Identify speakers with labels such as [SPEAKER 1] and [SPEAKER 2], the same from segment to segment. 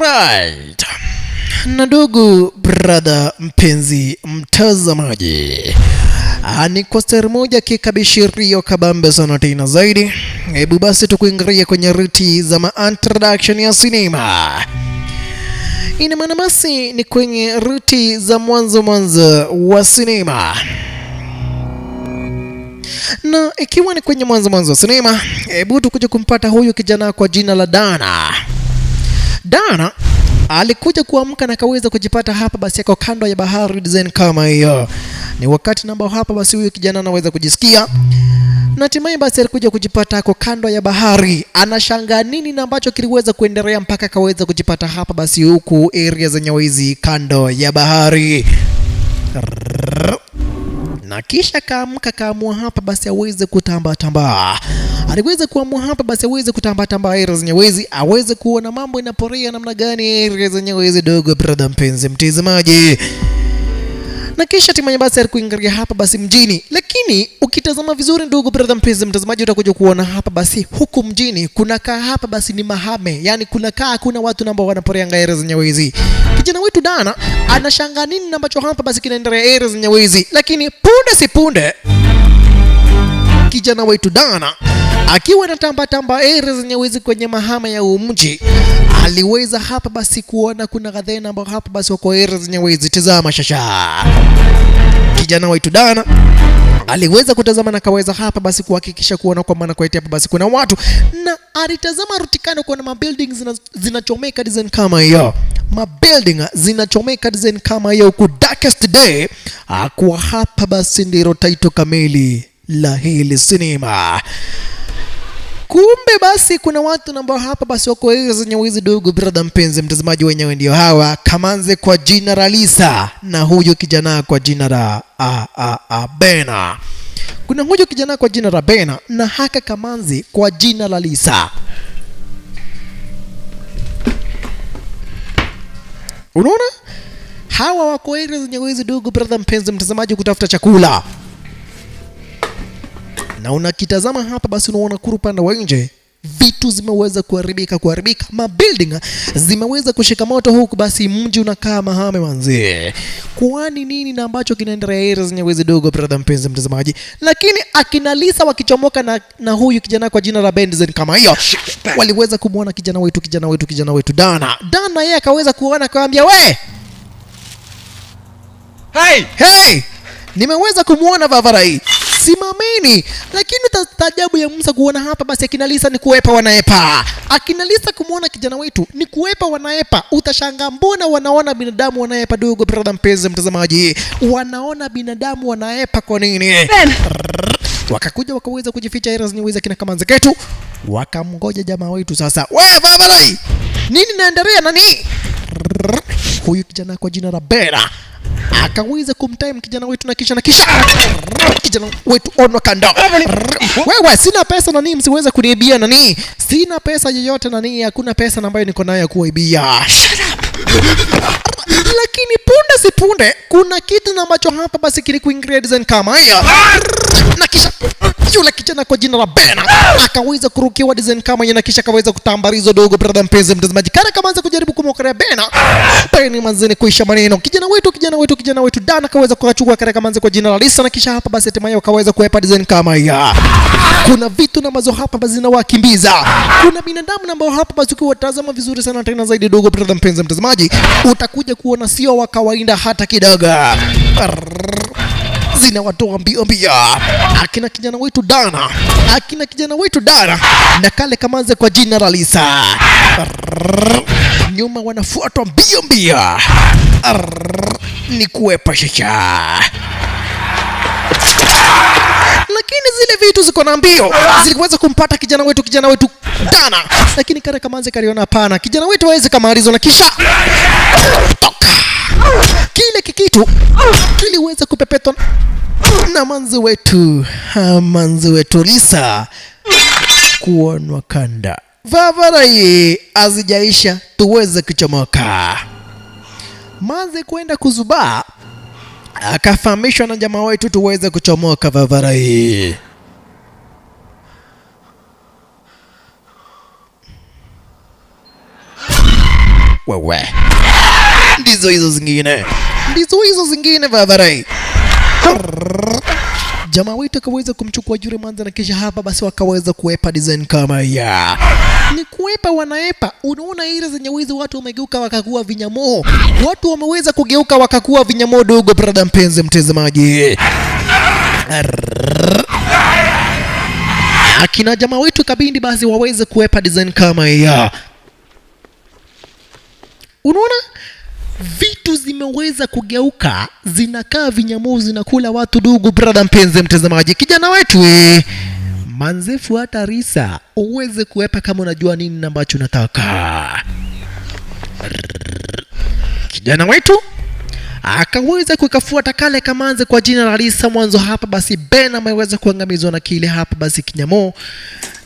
[SPEAKER 1] Right. Na ndugu brother mpenzi mtazamaji, ni kwa stari moja kikabishirio kabambe sana tena zaidi. Hebu basi tukuingiria kwenye ruti za ma introduction ya sinema. Ina maana basi ni kwenye ruti za mwanzo mwanzo wa sinema na ikiwa ni kwenye mwanzo mwanzo wa sinema, hebu tukuje kumpata huyu kijana kwa jina la Dana. Dana alikuja kuamka na akaweza kujipata hapa basi ako kando ya bahari design kama hiyo. Ni wakati ambao hapa basi huyu kijana anaweza kujisikia na hatimaye basi alikuja kujipata ako kando ya bahari, anashangaa nini na ambacho kiliweza kuendelea mpaka akaweza kujipata hapa basi huku area za Nyawezi kando ya bahari na kisha kaamka kaamua hapa basi aweze kutamba tamba. Aliweza kuamua hapa basi aweze kutamba tamba area za Nyawezi, aweze kuona mambo inaporea namna gani area za Nyawezi. Dogo brother mpenzi mtazamaji, na kisha hatimaye basi alikuingia hapa basi mjini. Lakini ukitazama vizuri, ndugu brother mpenzi mtazamaji, utakuja kuona hapa basi huku mjini kuna kaa hapa basi ni mahame, yani kuna kaa kuna watu ambao wanaporea area za Nyawezi. Kijana wetu Dana anashangaa nini ambacho hapa basi kinaendelea area za Nyawezi, lakini punde si punde kijana wetu Dana akiwa anatamba tamba area za Nyawezi kwenye mahama ya huu mji aliweza hapa basi kuona kuna kadhena ambao hapa basi wako area za Nyawezi. Tazama shasha, kijana wetu Dana aliweza kutazama na kaweza hapa basi kuhakikisha kuona kwa maana kwa hapa basi kuna watu, na alitazama rutikano kuona mabuilding zinachomeka design kama hiyo, mabuilding zinachomeka design kama hiyo huku darkest day. Akuwa hapa basi ndilo title kamili la hili sinema. Kumbe basi kuna watu ambao hapa basi wako area za Nyawezi. Dogo brother mpenzi mtazamaji, wenyewe ndio hawa Kamanze kwa jina la Lisa na huyu kijana kwa jina la a, a, a, Bena. Kuna huyu kijana kwa jina la Bena na haka Kamanzi kwa jina la Lisa. Unaona, hawa wako area za Nyawezi, dogo brother mpenzi mtazamaji, kutafuta chakula na unakitazama hapa basi unaona kuru upande wa nje vitu zimeweza kuharibika kuharibika, mabuilding zimeweza kushika moto huku, basi mji unakaa mahame manzi. Kwani nini na ambacho kinaendelea area za Nyawezi, dogo brother mpenzi mtazamaji? Lakini akina Lisa wakichomoka na huyu kijana kwa jina la Benzen kama hiyo, waliweza kumwona kijana wetu kijana wetu kijana wetu Dana. Dana yeye akaweza kuona akamwambia, we
[SPEAKER 2] Hey!
[SPEAKER 1] hey, nimeweza kumwona Vavarai, simameni. Lakini taajabu ya Musa kuona hapa basi akina Lisa ni kuepa wanaepa. Akina Lisa kumwona kijana wetu ni kuepa wanaepa. Utashangaa mbona wanaona binadamu wanaepa. Dogo brother mpenzi mtazamaji, wanaona binadamu wanaepa kwa nini?
[SPEAKER 3] Ben!
[SPEAKER 1] Wakakuja wakaweza kujificha area zenye kina Kamanzi ketu, wakamgoja jamaa wetu sasa. We Vavarai, nini naendelea nani? Huyu kijana kwa jina la Bera akaweza kumtime kijana wetu na kisha na kisha kijana wetu onwa kando. Wewe, sina pesa nani, msiweze kuniibia nani, sina pesa yoyote nani, hakuna pesa ambayo niko nayo ya kuibia. Lakini punde si punde kuna kitu na ambacho hapa basi kilikuingilia design kama hiyo, na kisha yule kijana kwa jina la Bena akaweza kurukiwa design kama hiyo, na kisha akaweza kutambarizwa. Dogo brother mpenzi mtazamaji, kana kama anza kujaribu kumwokolea Bena, Bena manzeni kuisha maneno. Kijana wetu kijana wetu kijana wetu Dana akaweza kuachukua kale kamanzi kwa jina la Lisa, na kisha hapa basi hatimaye wakaweza kuepa design kama hiyo. Kuna vitu na ambazo hapa basi zinawakimbiza. Kuna binadamu ambao hapa basi ukiwatazama vizuri sana tena zaidi, dogo brother mpenzi mtazamaji, utakuja kuona sio wa kawaida hata kidogo. Zinawatoa mbio mbio akina kijana wetu Dana, akina kijana wetu Dana na kale kamanze kwa jina la Lisa, nyuma wanafuatwa mbio mbio, ni kuepa shasha. Lakini zile vitu ziko na mbio ziliweza kumpata kijana wetu kijana wetu Dana, lakini kale kamanze kaliona hapana, kijana wetu hawezi kamalizwa, na kisha toka kile kikitu kiliweza kupepetwa na manzi wetu manzi wetu Lisa kuonwa kanda. Vavarai hazijaisha tuweze kuchomoka. Manzi kwenda kuzubaa akafahamishwa na jamaa wetu tuweze kuchomoka Vavarai. Wewe, ndizo hizo zingine, ndizo hizo zingine vavarai. Jamaa wetu akaweza kumchukua yule manza na kisha hapa basi wakaweza kuepa design kama ya ni kuepa, wanaepa. Unaona ile zenye wizi, watu wamegeuka wakakuwa vinyamoo, watu wameweza kugeuka wakakuwa vinyamoo. Dogo brother, mpenzi mtazamaji, akina jamaa wetu kabindi basi waweze kuepa design kama ya. Unaona vitu zimeweza kugeuka, zinakaa vinyamoo, zinakula watu. Dugu brother, mpenzi mtazamaji, kijana wetu manze, fuata risa uweze kuepa kama unajua nini ambacho unataka. Kijana wetu akaweza kukafuata kale kamanze kwa jina la Lisa mwanzo hapa basi Ben ameweza kuangamizwa na kile hapa basi kinyamo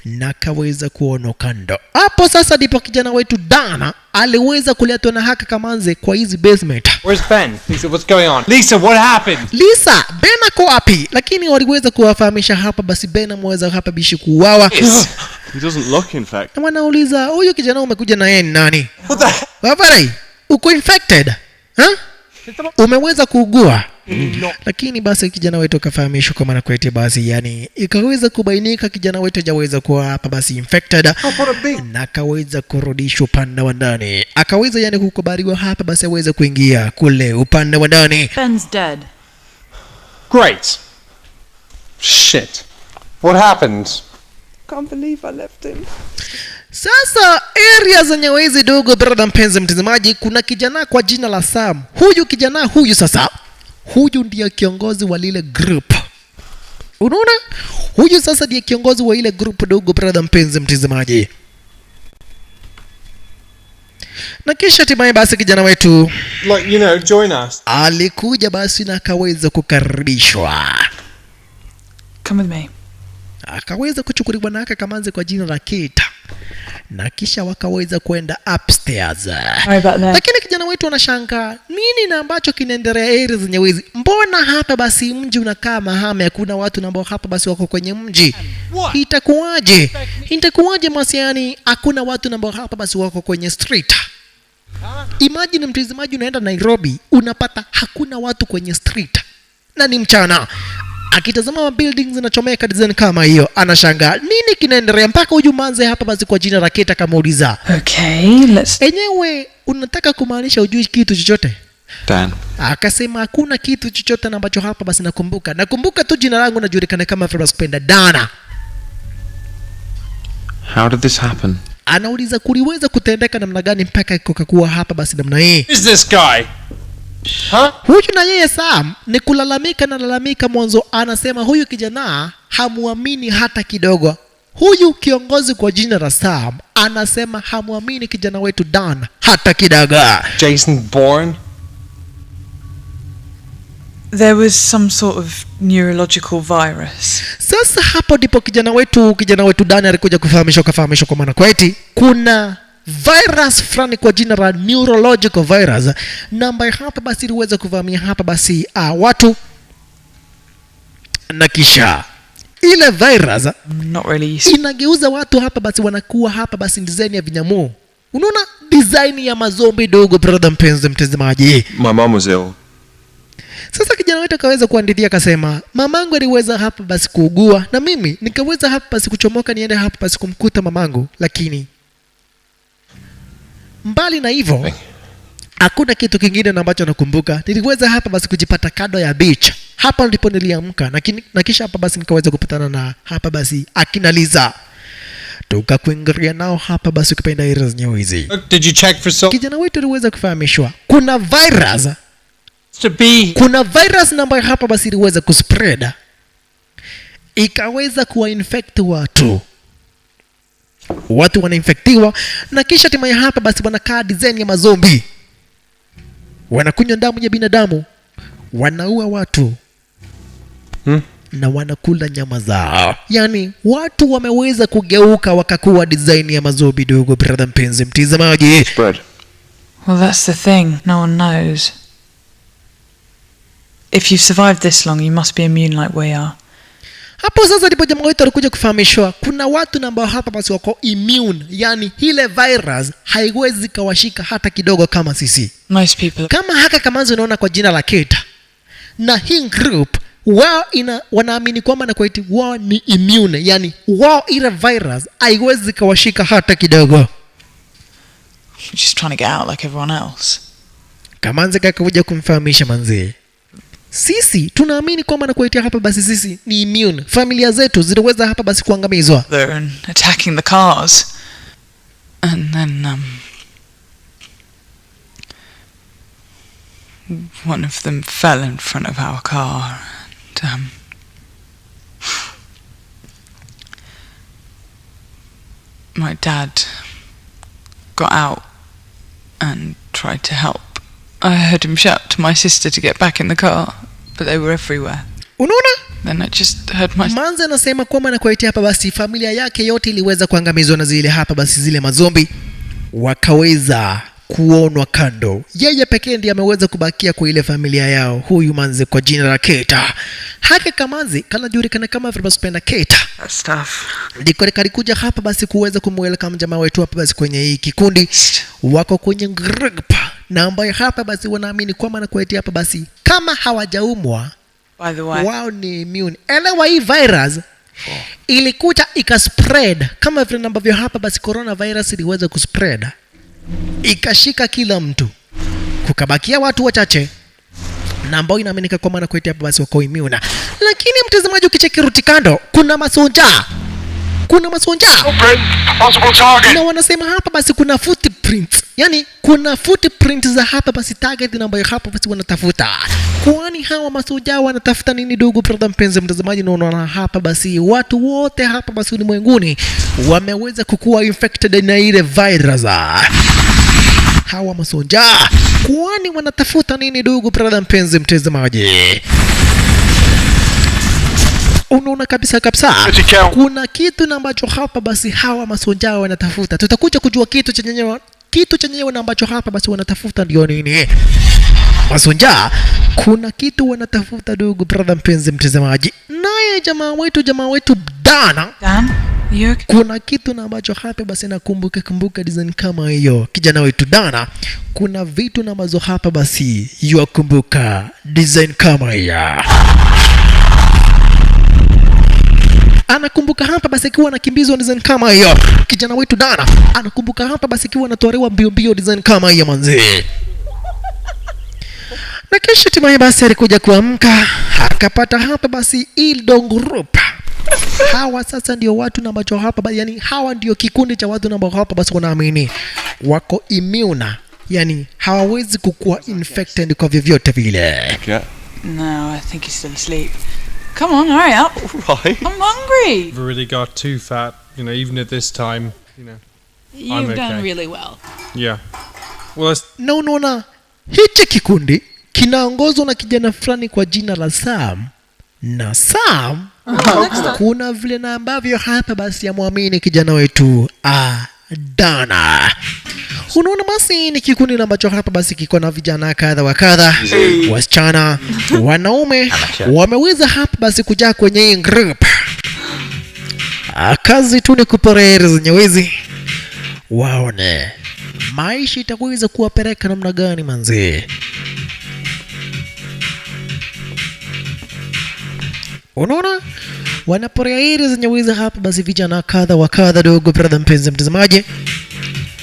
[SPEAKER 1] na akaweza kuonwa kando. Hapo sasa ndipo kijana wetu Dana aliweza kuletwa na haka kamanze kwa hizi basement.
[SPEAKER 2] Where's Ben? Lisa, what's going on? Lisa, what happened?
[SPEAKER 1] Lisa, Ben ako wapi? Lakini waliweza kuwafahamisha hapa basi Ben ameweza hapa bishi kuuawa.
[SPEAKER 2] Yes.
[SPEAKER 3] He doesn't look infected.
[SPEAKER 1] Na wanauliza, huyu kijana umekuja na yeye ni nani?
[SPEAKER 2] What the hell?
[SPEAKER 1] Wavarai, uko infected? Huh? Umeweza kuugua? Lakini basi kijana wetu akafahamishwa kwa maana kwetu basi, yani ikaweza kubainika kijana wetu hajaweza kuwa hapa basi infected na akaweza kurudishwa upande wa ndani, akaweza yani kukubaliwa hapa basi aweze kuingia kule upande wa ndani.
[SPEAKER 4] Ben's dead.
[SPEAKER 2] Great. Shit. What happened?
[SPEAKER 5] Can't believe I left him.
[SPEAKER 1] Sasa area zenye hizi dogo, brother mpenzi mtazamaji, kuna kijana kwa jina la Sam. Huyu kijana huyu sasa, huyu ndiye kiongozi wa lile group. Unaona, huyu sasa ndiye kiongozi wa ile group dogo, brother mpenzi mtazamaji. Na kisha hatimaye basi kijana wetu
[SPEAKER 2] Like, join us.
[SPEAKER 1] alikuja basi na akaweza kukaribishwa,
[SPEAKER 4] Come with me.
[SPEAKER 1] Akaweza kuchukuliwa na aka kamanze kwa jina la Kita, na kisha wakaweza kwenda upstairs.
[SPEAKER 4] Sorry about that.
[SPEAKER 1] Lakini kijana wetu anashangaa nini na ambacho kinaendelea area zenye wizi. Mbona hapa basi mji unakaa mahame, hakuna watu ambao hapa basi wako kwenye mji? Itakuwaje? Itakuwaje masiani hakuna watu ambao hapa basi wako kwenye street? Imagine mtazamaji, unaenda Nairobi unapata hakuna watu kwenye street na ni mchana. Akitazama buildings zinachomeka design kama hiyo, anashangaa nini kinaendelea, mpaka huyu manze hapa basi kwa jina la Kate akamuuliza,
[SPEAKER 4] Okay, let's.
[SPEAKER 1] enyewe unataka kumaanisha hujui kitu chochote?
[SPEAKER 3] Dan.
[SPEAKER 1] Akasema hakuna kitu chochote na ambacho hapa basi nakumbuka. Nakumbuka tu jina langu najulikana kama Ferus Penda Dana.
[SPEAKER 3] How did this happen?
[SPEAKER 1] Anauliza kuliweza kutendeka namna gani mpaka kukakuwa hapa basi namna hii.
[SPEAKER 2] Who's this guy? Huh?
[SPEAKER 1] Huyu na yeye Sam ni kulalamika na lalamika mwanzo, anasema huyu kijana hamuamini hata kidogo. Huyu kiongozi kwa jina la Sam anasema hamuamini kijana wetu Dan hata kidogo.
[SPEAKER 2] Jason Bourne?
[SPEAKER 4] There was some sort of neurological virus.
[SPEAKER 1] Sasa hapo ndipo kijana wetu Dan alikuja kufahamishwa, kafahamishwa kwa maana kwa eti kuna virus fulani kwa jina la neurological virus na ambayo hapa basi iliweza kuvamia hapa basi watu, na kisha ile virus
[SPEAKER 4] I'm not really used
[SPEAKER 1] inageuza watu hapa basi wanakuwa hapa basi design ya vinyamoo. Unaona design ya mazombi dogo, brother mpenzi mtazamaji.
[SPEAKER 3] My mum was ill.
[SPEAKER 1] Sasa kijana wetu akaweza kuandilia akasema, mamangu aliweza hapa basi kuugua na mimi nikaweza hapa basi kuchomoka niende hapa basi kumkuta mamangu, lakini mbali na hivyo hakuna kitu kingine na ambacho nakumbuka. Niliweza hapa basi kujipata kando ya beach. Hapa ndipo niliamka na kisha hapa basi nikaweza kupatana na hapa basi akina Liza, tukakuingilia nao hapa basi ukipenda area zenyewe hizi.
[SPEAKER 2] Did you check for so
[SPEAKER 1] Kijana wetu aliweza kufahamishwa kuna virus
[SPEAKER 2] to be
[SPEAKER 1] kuna virus na ambayo hapa basi iliweza kuspread ikaweza kuwainfect watu, watu wanainfektiwa na kisha hatimaye hapa basi wanakaa design ya mazombi, wanakunywa damu ya binadamu, wanaua watu na wanakula nyama zao. Yani watu wameweza kugeuka wakakuwa design ya mazombi. Dogo brother mpenzi mtizamaji,
[SPEAKER 3] Spread.
[SPEAKER 4] Well, that's the thing. No one knows. If you've survived this long, you must be immune like we are.
[SPEAKER 1] Hapo sasa ndipo jamaa wetu alikuja kufahamishwa kuna watu na ambao hapa basi wako immune, yani ile virus haiwezi kawashika hata kidogo kama sisi.
[SPEAKER 4] Most people
[SPEAKER 1] Kama haka kamanzi unaona kwa jina la Keta na hii group wao ina wanaamini kwamba na kwaiti wao ni immune, yani wao ile virus haiwezi kawashika hata kidogo.
[SPEAKER 4] just trying to get out like everyone else.
[SPEAKER 1] Kamanzi kakakuja kumfahamisha manzi, sisi tunaamini kwamba na kuitia hapa basi sisi ni immune, familia zetu ziliweza hapa basi kuangamizwa.
[SPEAKER 4] There and attacking the cars. And then one of them fell in front of our car and my dad got out and tried to help. I heard him shout to my sister to get back in the car, but they were everywhere.
[SPEAKER 1] Unaona,
[SPEAKER 4] Then I just heard my
[SPEAKER 1] Manzi anasema kwamba na kuitia hapa basi familia yake yote iliweza kuangamizwa na zile hapa basi zile mazombi wakaweza kuonwa kando. Yeye pekee ndiye ameweza kubakia kwa ile familia yao, huyu manzi kwa jina la Keta. Haka kamanzi kanajulikana kama vile basi penda Keta
[SPEAKER 4] that stuff.
[SPEAKER 1] ndiko kalikuja hapa basi kuweza kumweleka jamaa wetu hapa basi kwenye hii kikundi wako kwenye group na ambayo hapa basi wanaamini kwamba na kuetia hapa basi kama hawajaumwa
[SPEAKER 4] By the way,
[SPEAKER 1] wao ni immune. Elewa hii virus ilikuja ikaspread kama vile ambavyo hapa basi coronavirus iliweza kuspread ikashika kila mtu, kukabakia watu wachache na ambao inaaminika kwamba na kuetia hapa basi wako immune. Lakini mtazamaji, ukicheki ruti kando, kuna masonja, kuna masonja na wanasema hapa basi kuna footprints, yani kuna footprints za hapa basi target na ambayo hapa basi wanatafuta. Kwani hawa masuja wanatafuta nini, ndugu brother mpenzi mtazamaji? Na unaona hapa basi watu wote hapa basi ulimwenguni wameweza kukuwa infected na ile virus. Hawa masonja kwani wanatafuta nini, ndugu brother mpenzi mtazamaji? Unaona kabisa kabisa kuna kitu na ambacho hapa basi hawa masonjao wanatafuta. Tutakuja kujua kitu chenyewe na ambacho hapa basi wanatafuta ndio nini. Masonja kuna kitu wanatafuta, ndugu brother mpenzi mtazamaji. Naye jamaa wetu Dana,
[SPEAKER 4] Dan, you okay?
[SPEAKER 1] kuna kitu na ambacho hapa basi nakumbuka kumbuka design kama hiyo. Kijana wetu Dana, kuna vitu na ambazo hapa basi yuakumbuka design kama hiyo. Anakumbuka hapa basi akiwa anakimbizwa design kama hiyo. Kijana wetu Dana anakumbuka hapa basi akiwa anatolewa mbio mbio design kama hiyo manzi. Na kisha hatimaye basi alikuja kuamka akapata hapa basi Ildong Group. Hawa sasa ndio watu na ambacho hapa basi, yani hawa ndio kikundi cha watu na ambao hapa basi wanaamini wako immune, yani hawawezi kukua infected kwa vyovyote vile.
[SPEAKER 3] Yeah.
[SPEAKER 4] No, I think he's still asleep. Come on, hurry up.
[SPEAKER 3] Right.
[SPEAKER 4] I'm hungry.
[SPEAKER 2] Never really got too fat, you know, even at this time, you know.
[SPEAKER 6] You've
[SPEAKER 2] I'm
[SPEAKER 6] done
[SPEAKER 2] okay.
[SPEAKER 6] really well.
[SPEAKER 2] Yeah. Well, that's
[SPEAKER 1] Na unaona hichi kikundi kinaongozwa na kijana fulani kwa jina la Sam, na Sam kuna vile na ambavyo hapa basi amwamini kijana wetu Dana. Unaona basi ni kikundi na ambacho hapa basi kiko na vijana kadha wa kadha, wasichana, wanaume wameweza hapa basi kujaa kwenye hii group. Kazi tu ni kuporera zenye waone maisha itaweza kuwapeleka namna gani manzi. Unaona wanaporea hili zenye wizi hapa basi vijana kadha wa kadha, dogo brother mpenzi mtazamaji.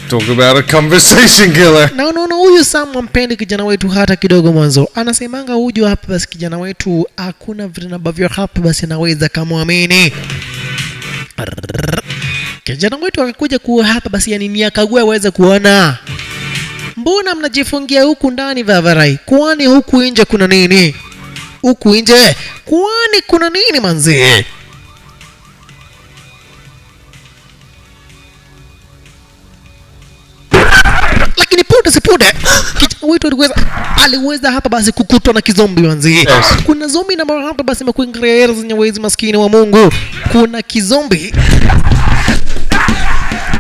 [SPEAKER 2] Talk about a conversation killer.
[SPEAKER 1] Na unaona huyu Sam ampendi kijana wetu hata kidogo. Mwanzo anasemanga huyu hapa basi kijana wetu hakuna vile ambavyo hapa basi anaweza kamwamini. Kijana wetu akakuja kuwa hapa basi, yani ni akague aweze kuona, mbona mnajifungia huku ndani vavarai? Kwani huku nje kuna nini? Huku nje kwani kuna nini manzi? Lakini punde si punde kijana wetu aliweza hapa basi kukutwa na kizombi manzi.
[SPEAKER 2] Yes.
[SPEAKER 1] Kuna zombi na hapa basi imekuingilia zenye wezi maskini wa Mungu. Kuna kizombi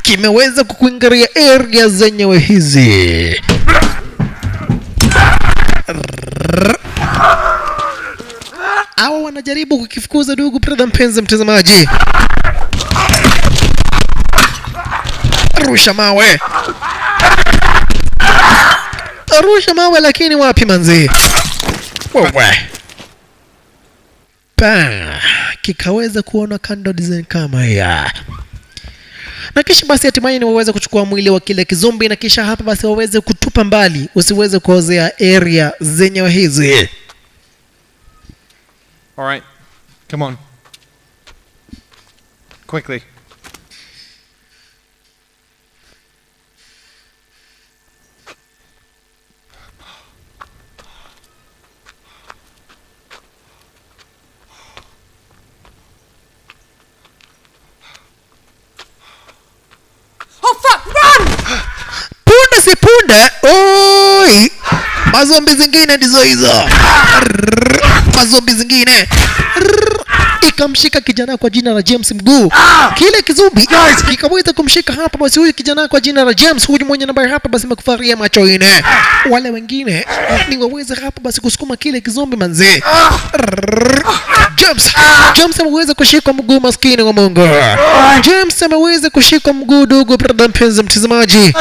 [SPEAKER 1] kimeweza kukuingilia area zenyewe hizi. Hawa wanajaribu kukifukuza ndugu brother mpenzi mtazamaji. Rusha mawe. Rusha mawe lakini wapi manzi? Wewe. Pa, kikaweza kuona kando design kama ya. Na kisha basi hatimaye ni waweze kuchukua mwili wa kile kizombi na kisha hapa basi waweze kutupa mbali usiweze kuozea area zenye hizi.
[SPEAKER 2] All right, come on. Quickly.
[SPEAKER 5] Oh fuck, run!
[SPEAKER 1] Punde si punde, oi, mazombi zingine ndizo hizo. Mazombi zingine. Ikamshika kijana kwa jina la James mguu. Kile kizumbi kikaweza kumshika hapa basi huyu kijana kwa jina la James, huyu mwenye nambari hapa basi amekufaria macho ine. Wale wengine ni waweze hapa basi kusukuma kile kizumbi manzi. James ameweza kushikwa mguu, maskini wa Mungu. James ameweza kushikwa mguu, ndugu brother mpenzi mtazamaji.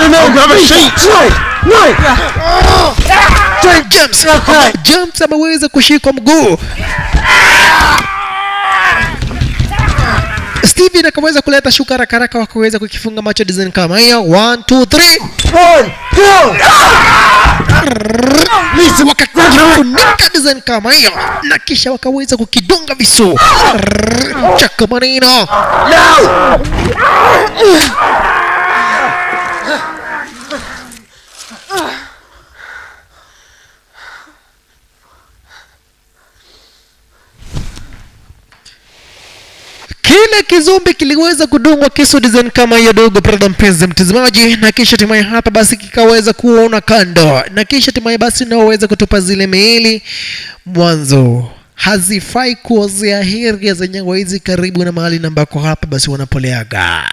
[SPEAKER 1] James ameweza kushikwa mguu. Steven akaweza kuleta shuka haraka haraka wakaweza kukifunga macho design kama hiyo. 1 2 3
[SPEAKER 6] 1 2.
[SPEAKER 1] Wakakifunika design kama hiyo na kisha wakaweza kukidunga visu. Chaka maneno.
[SPEAKER 6] No!
[SPEAKER 1] Kile kizumbi kiliweza kudungwa kisu design kama hiyo, dogo brother mpenzi mtazamaji, na kisha hatimaye hapa basi kikaweza kuona kando, na kisha hatimaye basi naweza kutupa zile miili mwanzo hazifai kuozea heri zenye hizi karibu na mahali ambako hapa basi wanapoleaga.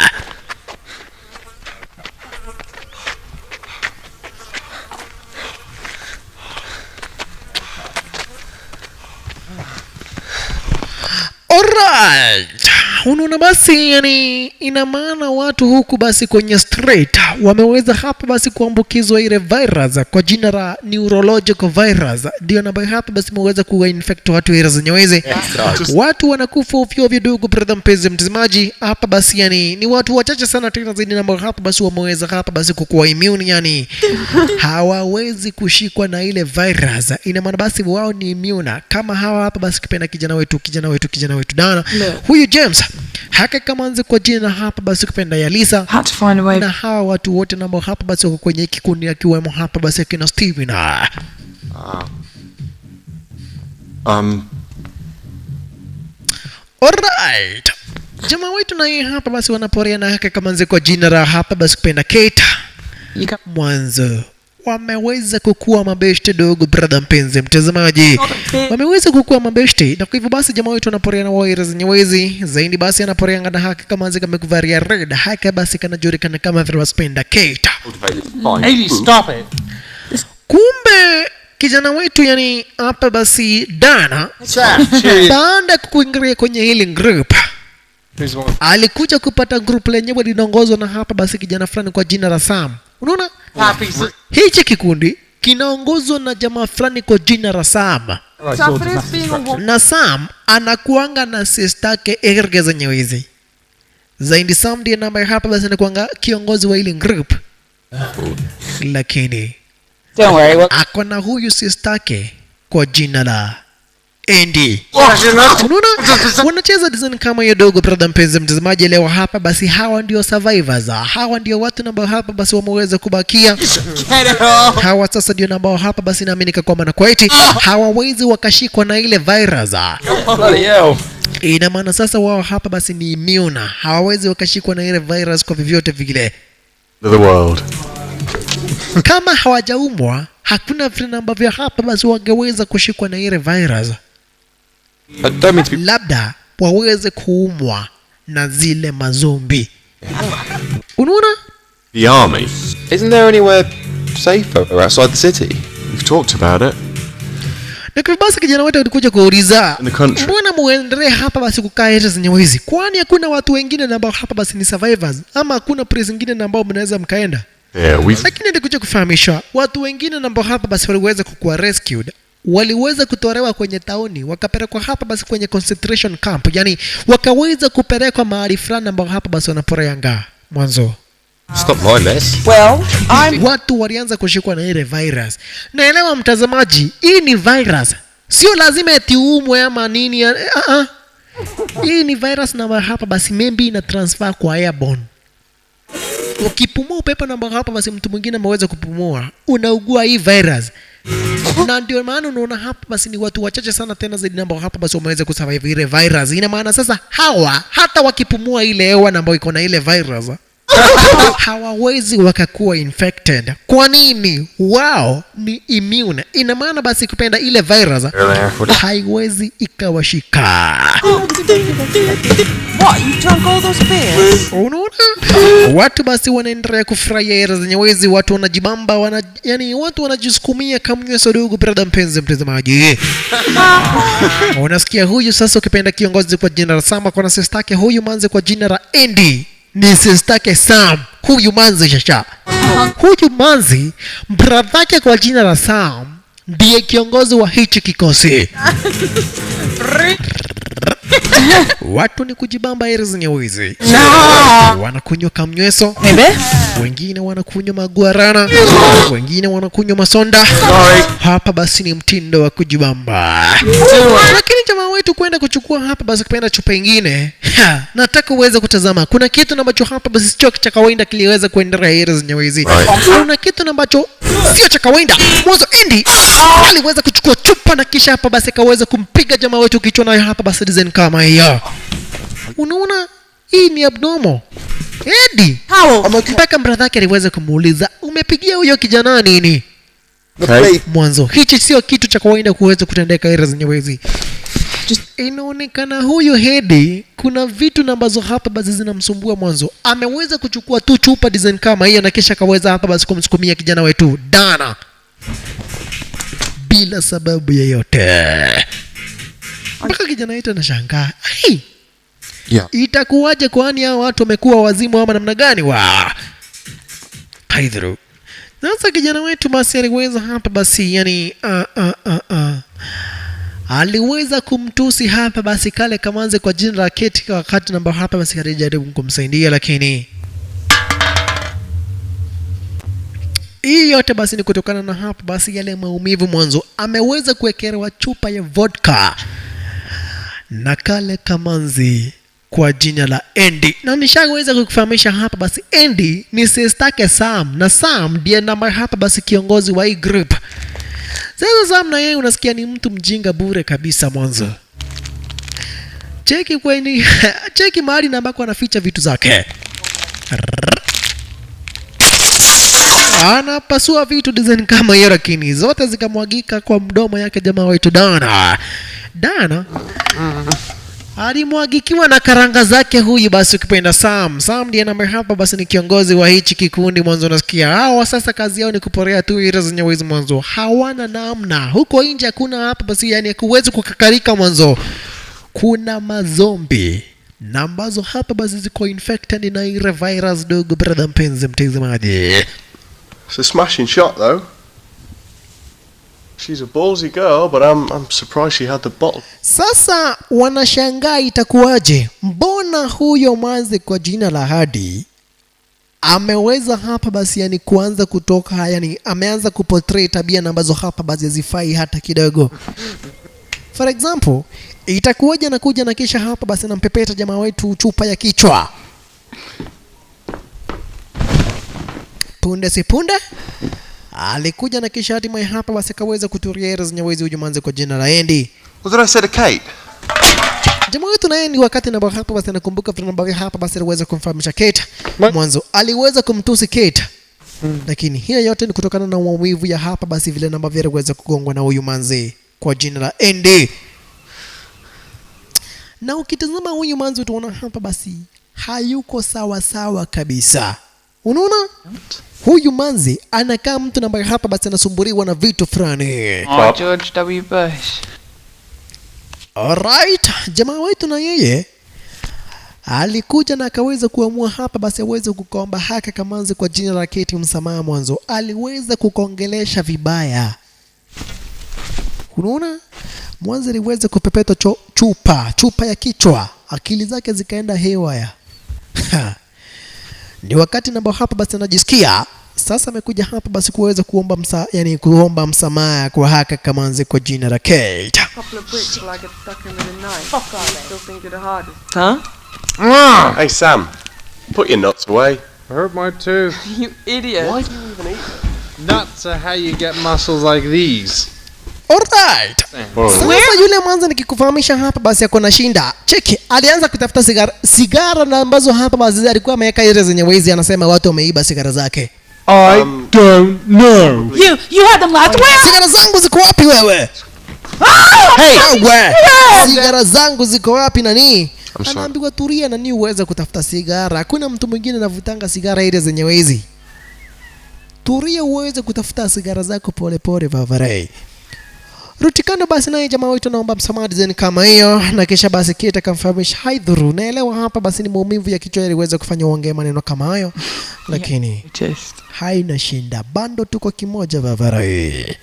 [SPEAKER 1] Alright. Unaona basi, yani ina maana watu huku basi kwenye street wameweza hapa basi kuambukizwa ile virus kwa jina la neurological virus, ndio namba hapa basi imeweza kuwa infect watu ile zenyewe. Watu wanakufa ovyo ovyo, ndugu brother mpenzi mtazamaji. Hapa basi yani ni watu wachache sana tena zaidi namba hapa basi wameweza hapa basi kukuwa immune, yani hawawezi kushikwa na ile virus. Ina maana basi wao ni immune kama hawa hapa basi kipenda kijana wetu Dana. Huyu James haka kama anze kwa jina hapa basi kupenda ya Lisa.
[SPEAKER 4] Had to find a way.
[SPEAKER 1] Na hawa watu wote nambao hapa basi wako kwenye kikundi akiwemo hapa basi akina Steven. Alright. Jamaa wetu na yeye hapa basi wanaporea na haka kama anze kwa jina la hapa basi kupenda Kate. Mwanzo wameweza kukua mabeshte, dogo brother mpenzi mtazamaji, wameweza kukua mabeshte, na kwa hivyo basi jamaa wetu anaporea na waira zenye zaidi basi anaporea na haki kama zika amekuvalia red haka basi kanajulikana kama vile spenda Kate.
[SPEAKER 2] Hey, stop it.
[SPEAKER 1] Kumbe kijana wetu yani hapa basi Dana baada kuingia kwenye hili group alikuja kupata group lenyewe linaongozwa na hapa basi kijana fulani kwa jina la Sam. Unaona? Hichi kikundi kinaongozwa na jamaa fulani kwa jina la Sam. Na Sam anakuanga na sister yake Erge zenyewe hizi. Zaidi Sam ndiye namba hapa basi anakuanga kiongozi wa ile group. Lakini ako na huyu sister yake kwa jina la Andy. Unaona? Wanacheza design kama hiyo, dogo brother mpenzi mtazamaji. Leo hapa basi hawa ndio survivors. Hawa ndio watu ambao hapa basi wameweza kubakia. Hawa sasa ndio ambao hapa basi naamini kwamba na kwaiti hawawezi wakashikwa na ile virus. Ina maana sasa wao hapa basi ni immune. Hawawezi wakashikwa na ile virus kwa vyovyote vile.
[SPEAKER 3] The world.
[SPEAKER 1] Kama hawajaumwa hakuna vile ambavyo hapa basi wangeweza kushikwa na ile virus. Labda waweze kuumwa na zile mazombi. Unaona?
[SPEAKER 3] The army.
[SPEAKER 7] Isn't there anywhere safer outside the city?
[SPEAKER 3] We've talked about it.
[SPEAKER 1] Na kwa basi kijana wetu alikuja kuuliza,
[SPEAKER 3] In the country.
[SPEAKER 1] mbona muendelee hapa basi kukaa area zenye hizi? Kwani hakuna watu wengine na ambao hapa basi ni survivors ama hakuna place ingine na ambao mnaweza mkaenda?
[SPEAKER 3] Yeah, we've
[SPEAKER 1] Lakini nilikuja kufahamishwa watu wengine na ambao hapa basi waliweza kukuwa rescued, waliweza kutolewa kwenye tauni wakapelekwa hapa basi kwenye concentration camp, yani wakaweza kupelekwa mahali fulani ambao hapa basi wanaporeanga mwanzo.
[SPEAKER 6] Stop my mess.
[SPEAKER 5] Well, I'm.
[SPEAKER 1] Watu walianza kushikwa na ile virus. Naelewa mtazamaji, hii ni virus, sio lazima eti umwe ama nini. Hii ni virus na hapa basi maybe ina transfer kwa airborne. Ukipumua upepo na hapa basi mtu mwingine ameweza kupumua, unaugua hii virus. Na ndio maana unaona hapa basi ni watu wachache sana tena zaidi ambao hapa basi wameweza kusurvive ile virus. Ina maana sasa hawa hata wakipumua ile hewa na ambayo iko na ile virus hawawezi wakakuwa infected. Kwa nini? Wao ni immune. Ina maana basi kupenda ile virus haiwezi ikawashika.
[SPEAKER 5] What? You drunk all those beers?
[SPEAKER 1] Unaona, watu basi wanaendelea kufurahia era zenye wezi, watu wanajibamba, yani watu wanajisukumia kamnywe sodugu. Brother mpenzi mtazamaji, unasikia huyu sasa, ukipenda kiongozi kwa jina la Sam kwa na sister yake huyu manze kwa jina la Andy, ni sister yake Sam. Huyu manze shasha, huyu manzi brother yake kwa jina la Sam ndiye kiongozi wa hichi kikosi. Watu ni kujibamba eri zenye wizi, wanakunywa kamnyweso, wengine wanakunywa maguarana, wengine wanakunywa masonda. Hapa basi ni mtindo wa kujibamba. Lakini jamaa wetu kwenda kuchukua hapa basi kupenda chupa ingine, ha, nataka uweze kutazama, kuna kitu ambacho hapa basi sio cha kawaida kiliweza kuendelea eri zenye wizi. Kuna kitu ambacho sio cha kawaida. Mwanzo Andy aliweza kuchukua chupa na kisha hapa basi akaweza kumpiga jamaa wetu kichwa nayo hapa basi design kama hiyo. Unaona, hii ni abnormal. Eddie mpaka brother yake aliweza kumuuliza, umepigia huyo kijana nini?
[SPEAKER 3] Okay.
[SPEAKER 1] Mwanzo hichi sio kitu cha kawaida kuweza kutendeka era zenye wezi. Inaonekana huyu Hedi kuna vitu na ambazo hapa basi zinamsumbua. Mwanzo ameweza kuchukua tu chupa design kama hiyo na kisha akaweza hapa basi kumsukumia kijana wetu Dana bila sababu yeyote, mpaka kijana wetu anashangaa, ai, itakuwaje? Kwani hao watu wamekuwa wazimu ama namna gani? Wa haidhuru. Sasa kijana wetu basi aliweza hapa basi yani aliweza kumtusi hapa basi kale kamanze kwa jina la Kate wakati namba hapa basi alijaribu kumsaidia, lakini hii yote basi ni kutokana na hapa basi yale maumivu. Mwanzo ameweza kuwekelewa chupa ya vodka na kale kamanzi kwa jina la Andy, na nishaweza kukufahamisha hapa basi Andy ni sister yake Sam, na Sam ndiye namba hapa basi kiongozi wa hii group. Sasa Sam na yeye unasikia ni mtu mjinga bure kabisa. Mwanzo cheki kweni cheki mahali na ambako anaficha vitu zake, anapasua vitu design kama hiyo, lakini zote zikamwagika kwa mdomo yake jamaa wetu Dana. Dana alimwagikiwa na karanga zake huyu basi ukipenda Sam. Sam ndiye namba hapa basi ni kiongozi wa hichi kikundi. Mwanzo unasikia hawa sasa kazi yao ni kuporea tu ila zenye wizi, mwanzo hawana namna huko nje, hakuna hapa basi yani huwezi kukakarika. Mwanzo kuna mazombi na ambazo hapa basi ziko infected na ile virus dogo, brother mpenzi mtazamaji.
[SPEAKER 3] It's a smashing shot, though. She's a ballsy girl, but I'm surprised she had the bottle.
[SPEAKER 1] Sasa wanashangaa itakuwaje, mbona huyo manzi kwa jina la Hadi ameweza hapa basi yani kuanza kutoka, yani ameanza kuportray tabia na ambazo hapa basi hazifai hata kidogo. For example, itakuwaje anakuja na kisha hapa basi anampepeta jamaa wetu chupa ya kichwa. Punde si punde alikuja na kisha hatimaye hapa basi akaweza kuturia era zenye wezi huyu manzi kwa jina la Andy.
[SPEAKER 3] What did I say to Kate?
[SPEAKER 1] Jamaa wetu naye ni wakati na hapa basi anakumbuka vile ambavyo hapa basi aliweza kumfahamisha Kate. Mwanzo aliweza kumtusi Kate. Lakini hiyo yote ni kutokana na maumivu ya hapa basi vile ambavyo aliweza kugongwa na huyu manzi kwa jina la Andy. Na ukitazama huyu manzi utaona hapa basi hayuko sawa sawa kabisa. Unaona? Huyu manzi anakaa mtu ambaye hapa basi anasumbuliwa na vitu fulani.
[SPEAKER 4] Oh, George W. Bush.
[SPEAKER 1] Alright, jamaa wetu na yeye alikuja na akaweza kuamua hapa basi aweze kukomba haka kamanzi kwa jina la Kate msamaha. Mwanzo aliweza kukongelesha vibaya, unaona, mwanzo aliweza kupepeta chupa ya kichwa, akili zake zikaenda hewaya. Ni wakati ambao hapa basi anajisikia sasa amekuja hapa basi kuweza kuomba yani kuomba msamaha kwa haka kamanzi kwa jina la Kate.
[SPEAKER 5] Couple of bricks while I get stuck in with a knife. Fuck are they? Still think you're the hardest.
[SPEAKER 4] Huh?
[SPEAKER 3] Hey Sam, put your nuts away.
[SPEAKER 2] I hurt my tooth.
[SPEAKER 4] You idiot.
[SPEAKER 3] Why do you even eat them?
[SPEAKER 2] Nuts are how you get muscles like these.
[SPEAKER 1] Alright. Sasa yule mwanzo nikikufahamisha hapa basi ako na shinda. Cheki, alianza kutafuta sigara na ambazo hapa basi alikuwa ameweka ile zenye wezi, anasema watu wameiba sigara zake.
[SPEAKER 2] I don't know.
[SPEAKER 5] You had them last. Where?
[SPEAKER 1] Sigara zangu ziko wapi wewe?
[SPEAKER 2] Hey!
[SPEAKER 1] Wewe! Sigara zangu ziko wapi nani?
[SPEAKER 3] I'm sorry.
[SPEAKER 1] Anaambiwa tulia nani uweze kutafuta sigara. Hakuna mtu mwingine anavutanga sigara ile zenye wezi. Tulia uweze kutafuta sigara zako pole pole vavarei. Rutikano basi naye jamaa wetu anaomba msamaha design kama hiyo, na kisha basi Kate akamfahamisha haidhuru, naelewa hapa basi ni maumivu ya kichwa yaliweza kufanya uongee maneno kama hayo, lakini
[SPEAKER 4] Just.
[SPEAKER 1] haina shinda, bando tuko kimoja vavarei.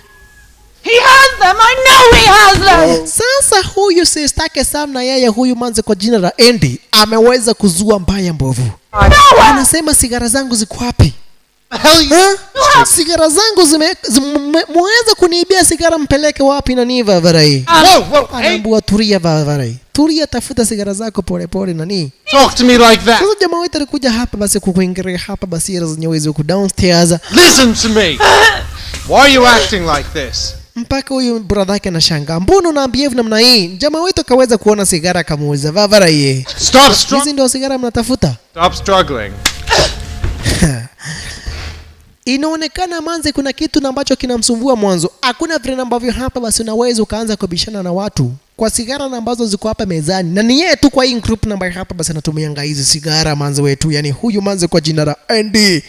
[SPEAKER 5] He has them. I know he has them.
[SPEAKER 1] Sasa huyu sistake Sam na yeye huyu manze kwa jina la Andy ameweza kuzua mbaya mbovu. Anasema sigara zangu ziko wapi? Ha? Sigara zangu mweza kuniibia sigara, mpeleke wapi nani vavarai?
[SPEAKER 2] Whoa, whoa, hey!
[SPEAKER 1] Anaambiwa tulia vavarai, tulia, tafuta sigara zako polepole nani.
[SPEAKER 2] Talk to me like that.
[SPEAKER 1] Sasa jamaa wetu alikuja hapa basi kukuingilia hapa basi ila zenyewe huku downstairs,
[SPEAKER 2] Listen to me. Why are you acting like this?
[SPEAKER 1] mpaka huyu brother yake anashangaa, mbona unaambia hivi namna hii? Jamaa wetu akaweza kuona sigara akamuuliza, vavarai,
[SPEAKER 2] Stop
[SPEAKER 1] hizi ndio sigara mnatafuta?
[SPEAKER 2] Stop struggling.
[SPEAKER 1] Inaonekana manze kuna kitu na ambacho kinamsumbua mwanzo. Hakuna vile ambavyo hapa basi unaweza ukaanza kubishana na watu kwa sigara na ambazo ziko hapa mezani, na ni yeye tu kwa hii group na ambayo hapa basi anatumianga hizi sigara manze wetu, yani huyu manze kwa jina la Andy.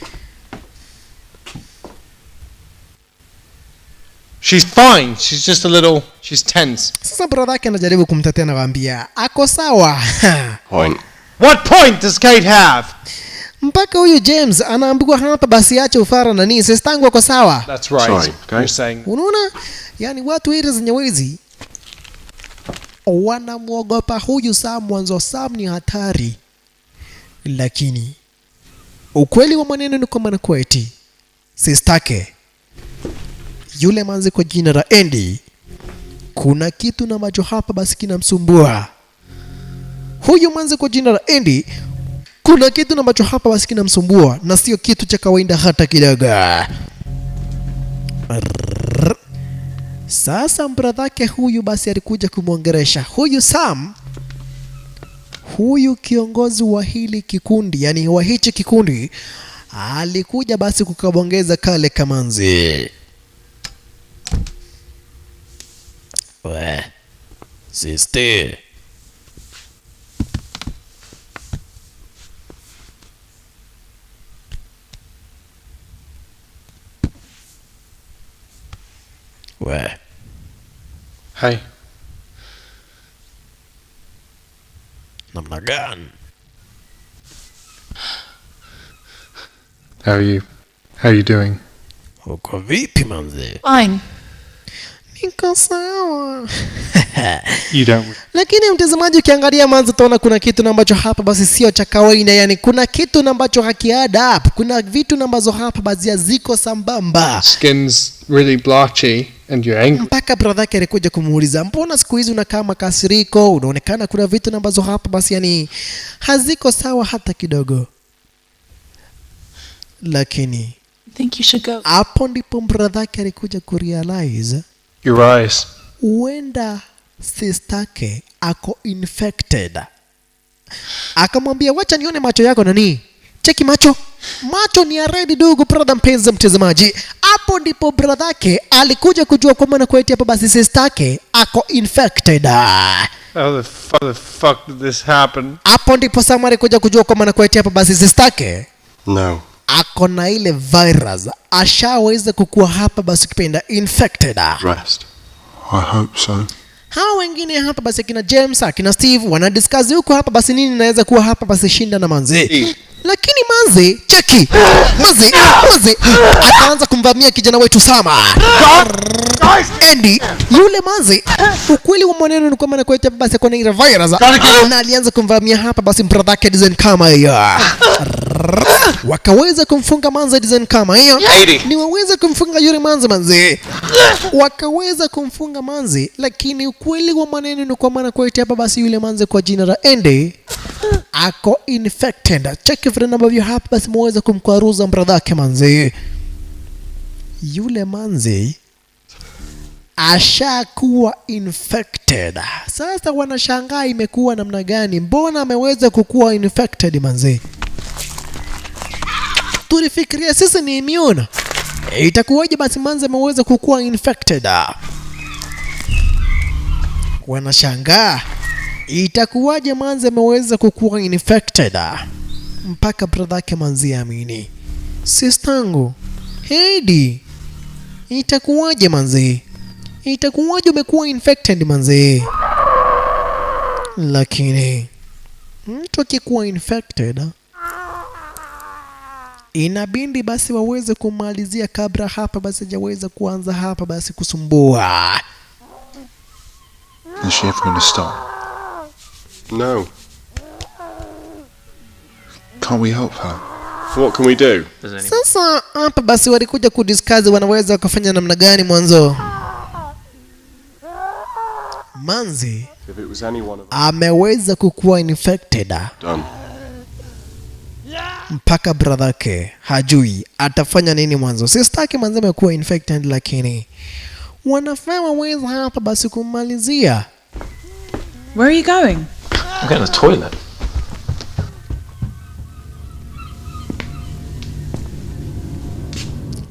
[SPEAKER 2] She's fine. She's just a little. She's tense.
[SPEAKER 1] Sasa brother yake anajaribu kumtetea na kumwambia ako sawa.
[SPEAKER 3] Point.
[SPEAKER 2] What point does Kate have?
[SPEAKER 1] Mpaka huyu James anaambiwa hapa basi ache ufara na nini, sistangu ako sawa.
[SPEAKER 2] That's right.
[SPEAKER 3] Sorry, okay.
[SPEAKER 2] You're saying
[SPEAKER 1] Unaona, yani watu hili zenye wezi wanamwogopa huyu Sam. Mwanzo Sam ni hatari, lakini ukweli wa maneno ni kwamba na kweti sistake yule manzi kwa jina la Andy, kuna kitu na macho hapa basi kinamsumbua huyu manzi kwa jina la Andy. Kuna kitu na ambacho hapa basi kinamsumbua na sio kitu cha kawaida hata kidogo. Sasa bradhake huyu basi alikuja kumwongeresha huyu Sam, huyu kiongozi wa hili kikundi, yani wa hichi kikundi, alikuja basi kukabongeza kale kamanzi. We, sister. We.
[SPEAKER 2] Hey.
[SPEAKER 1] Namna gani?
[SPEAKER 2] How are you? How are you doing?
[SPEAKER 1] Uko vipi manze?
[SPEAKER 4] Fine.
[SPEAKER 1] Niko sawa.
[SPEAKER 2] You don't.
[SPEAKER 1] Lakini mtazamaji, ukiangalia manze, utaona kuna kitu na ambacho hapa basi sio cha kawaida, yani kuna kitu na ambacho haki add up, kuna vitu na ambazo hapa basi haziko sambamba.
[SPEAKER 2] Skin's really blotchy and you're angry.
[SPEAKER 1] Mpaka brother yake alikuja kumuuliza, mbona siku hizi unakaa makasiriko, unaonekana kuna vitu na ambazo hapa basi yani haziko sawa hata kidogo. Lakini
[SPEAKER 4] I think you should go.
[SPEAKER 1] hapo ndipo brother yake alikuja kurealize
[SPEAKER 2] Your eyes.
[SPEAKER 1] huenda sistake ako infected. Akamwambia, wacha nione macho yako nani, cheki macho, macho ni ya red dugu, brother mpenzi mtazamaji. Hapo ndipo brother yake alikuja kujua kwamba na kweti hapa basi sistake ako infected.
[SPEAKER 2] How the fuck did this happen?
[SPEAKER 1] Hapo ndipo Sam alikuja kujua kwamba na kweti hapa basi sistake
[SPEAKER 3] No.
[SPEAKER 1] Ako na ile virus, ashaweza kukua hapa basi ukipenda infected.
[SPEAKER 3] Rest.
[SPEAKER 7] I hope so.
[SPEAKER 1] Hawa wengine hapa basi akina James, akina Steve wanadiscuss huko hapa basi nini inaweza kuwa hapa basi shinda na manzi. Lakini manzi, cheki. Manzi, manzi akaanza kumvamia kijana wetu Sama. Andy, yule manzi, ukweli wa maneno ni kwamba anakuwa basi kwa ile virus na alianza kumvamia hapa basi brother yake design kama hiyo. Wakaweza kumfunga manzi design kama hiyo. Ni waweza kumfunga yule manzi manzi. Wakaweza kumfunga manzi, lakini ukweli wa maneno ni kwamba anakuwa hapa basi yule manzi kwa jina la Andy ako infected. Cheki vile ambavyo hapa basi muweza kumkwaruza brother yake manzi. Yule manzi ashakuwa infected. Sasa wanashangaa imekuwa namna gani? Mbona ameweza kukuwa infected manzi? Tulifikiria sisi ni immune. Itakuwaje basi manzi ameweza kukuwa infected? Wanashangaa itakuwaje manzi ameweza kukuwa infected? Mpaka brother yake manzi amini. Sistangu, Heidi, itakuwaje manzi? Itakuwaje umekuwa infected manzi? Lakini mtu akikuwa infected inabidi basi waweze kumalizia kabla hapa basi hajaweza kuanza hapa basi kusumbua.
[SPEAKER 7] Is she ever gonna stop?
[SPEAKER 3] No.
[SPEAKER 7] Can't we help her?
[SPEAKER 3] What can we do?
[SPEAKER 1] Sasa hapa basi walikuja kudiscuss wanaweza kufanya namna gani mwanzo. Manzi
[SPEAKER 3] If it was any one of
[SPEAKER 1] ameweza kukuwa infected
[SPEAKER 3] done.
[SPEAKER 1] Mpaka brother yake hajui atafanya nini mwanzo. Sistaki manzi amekuwa infected, lakini wanafaa waweza hapa basi kumalizia.
[SPEAKER 4] Where are you going?
[SPEAKER 6] I'm going to the toilet.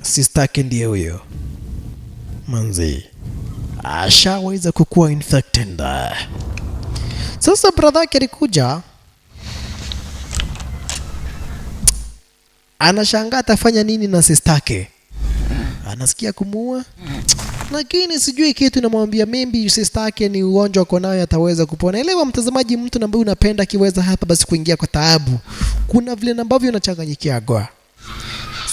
[SPEAKER 1] Sistaki ndiye huyo manzi ashaweza kukuwa infected. Sasa brother yake alikuja anashangaa atafanya nini na sistake. Anasikia kumuua, lakini sijui kitu inamwambia maybe sistake ni ugonjwa ako nayo ataweza kupona. Elewa mtazamaji, mtu ambaye unapenda akiweza hapa basi kuingia kwa taabu, kuna vile ambavyo unachanganyikiagwa.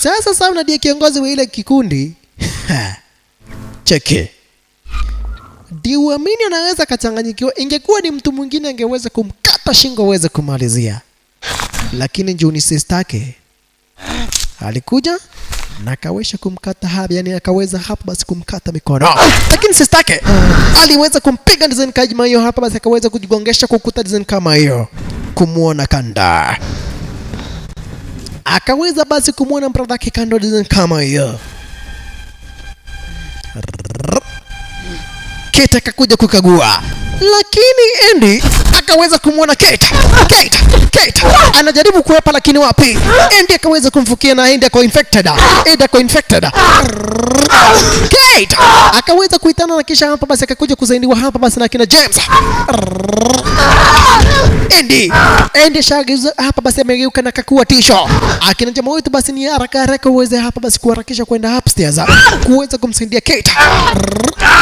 [SPEAKER 1] Sasa Sam ndiye kiongozi wa ile kikundi. Cheke. Diuamini anaweza kachanganyikiwa. Ingekuwa ni mtu mwingine angeweza kumkata shingo aweze kumalizia. Lakini juu ni sistake alikuja na akaweza kumkata hapa, yani akaweza hapa basi kumkata mikono. Lakini sistake aliweza kumpiga design kama hiyo hapa basi akaweza kujigongesha kwa ukuta design kama hiyo. Kumuona kanda. Akaweza basi kumuona brother yake kando design kama hiyo. Kate akakuja kukagua, lakini Andy akaweza kumuona Kate. Kate, Kate anajaribu kuepa, lakini wapi? Andy akaweza kumfukia na Andy ako infected. Andy ako infected. Kate akaweza kuitana na kisha hapa basi akakuja kusaidiwa hapa basi na kina James. Andy, Andy shageuza hapa basi amegeuka na kakua tisho. Akina jamaa wetu basi ni haraka haraka uweze hapa basi kuharakisha kwenda upstairs kuweza kumsaidia Kate.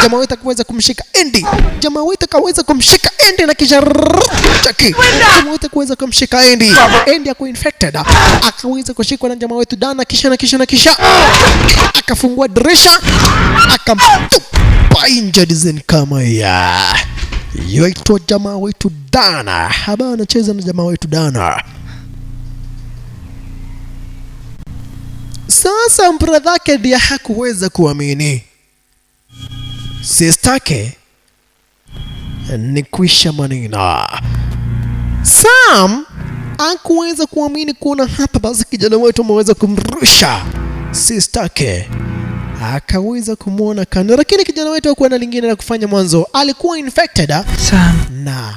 [SPEAKER 1] Jamaa wetu akaweza kumshika Andy. Jamaa wetu akaweza kumshika Andy na kisha chaki. Jamaa wetu akaweza kumshika Andy. Andy ako infected. Akaweza kushikwa na jamaa wetu Dana kisha na kisha na kisha akafungua dirisha akamtupa nje design kama ya yaitwa jamaa wetu Dana. Haba anacheza na jamaa wetu Dana. Sasa brother yake ndiye hakuweza kuamini. Sistake ni kuisha maneno. Sam hakuweza kuamini kuona hapa basi kijana wetu ameweza kumrusha sistake. Akaweza kumuona kando, lakini kijana wetu hakuwa na lingine la kufanya mwanzo. Alikuwa infected
[SPEAKER 4] Sam,
[SPEAKER 1] na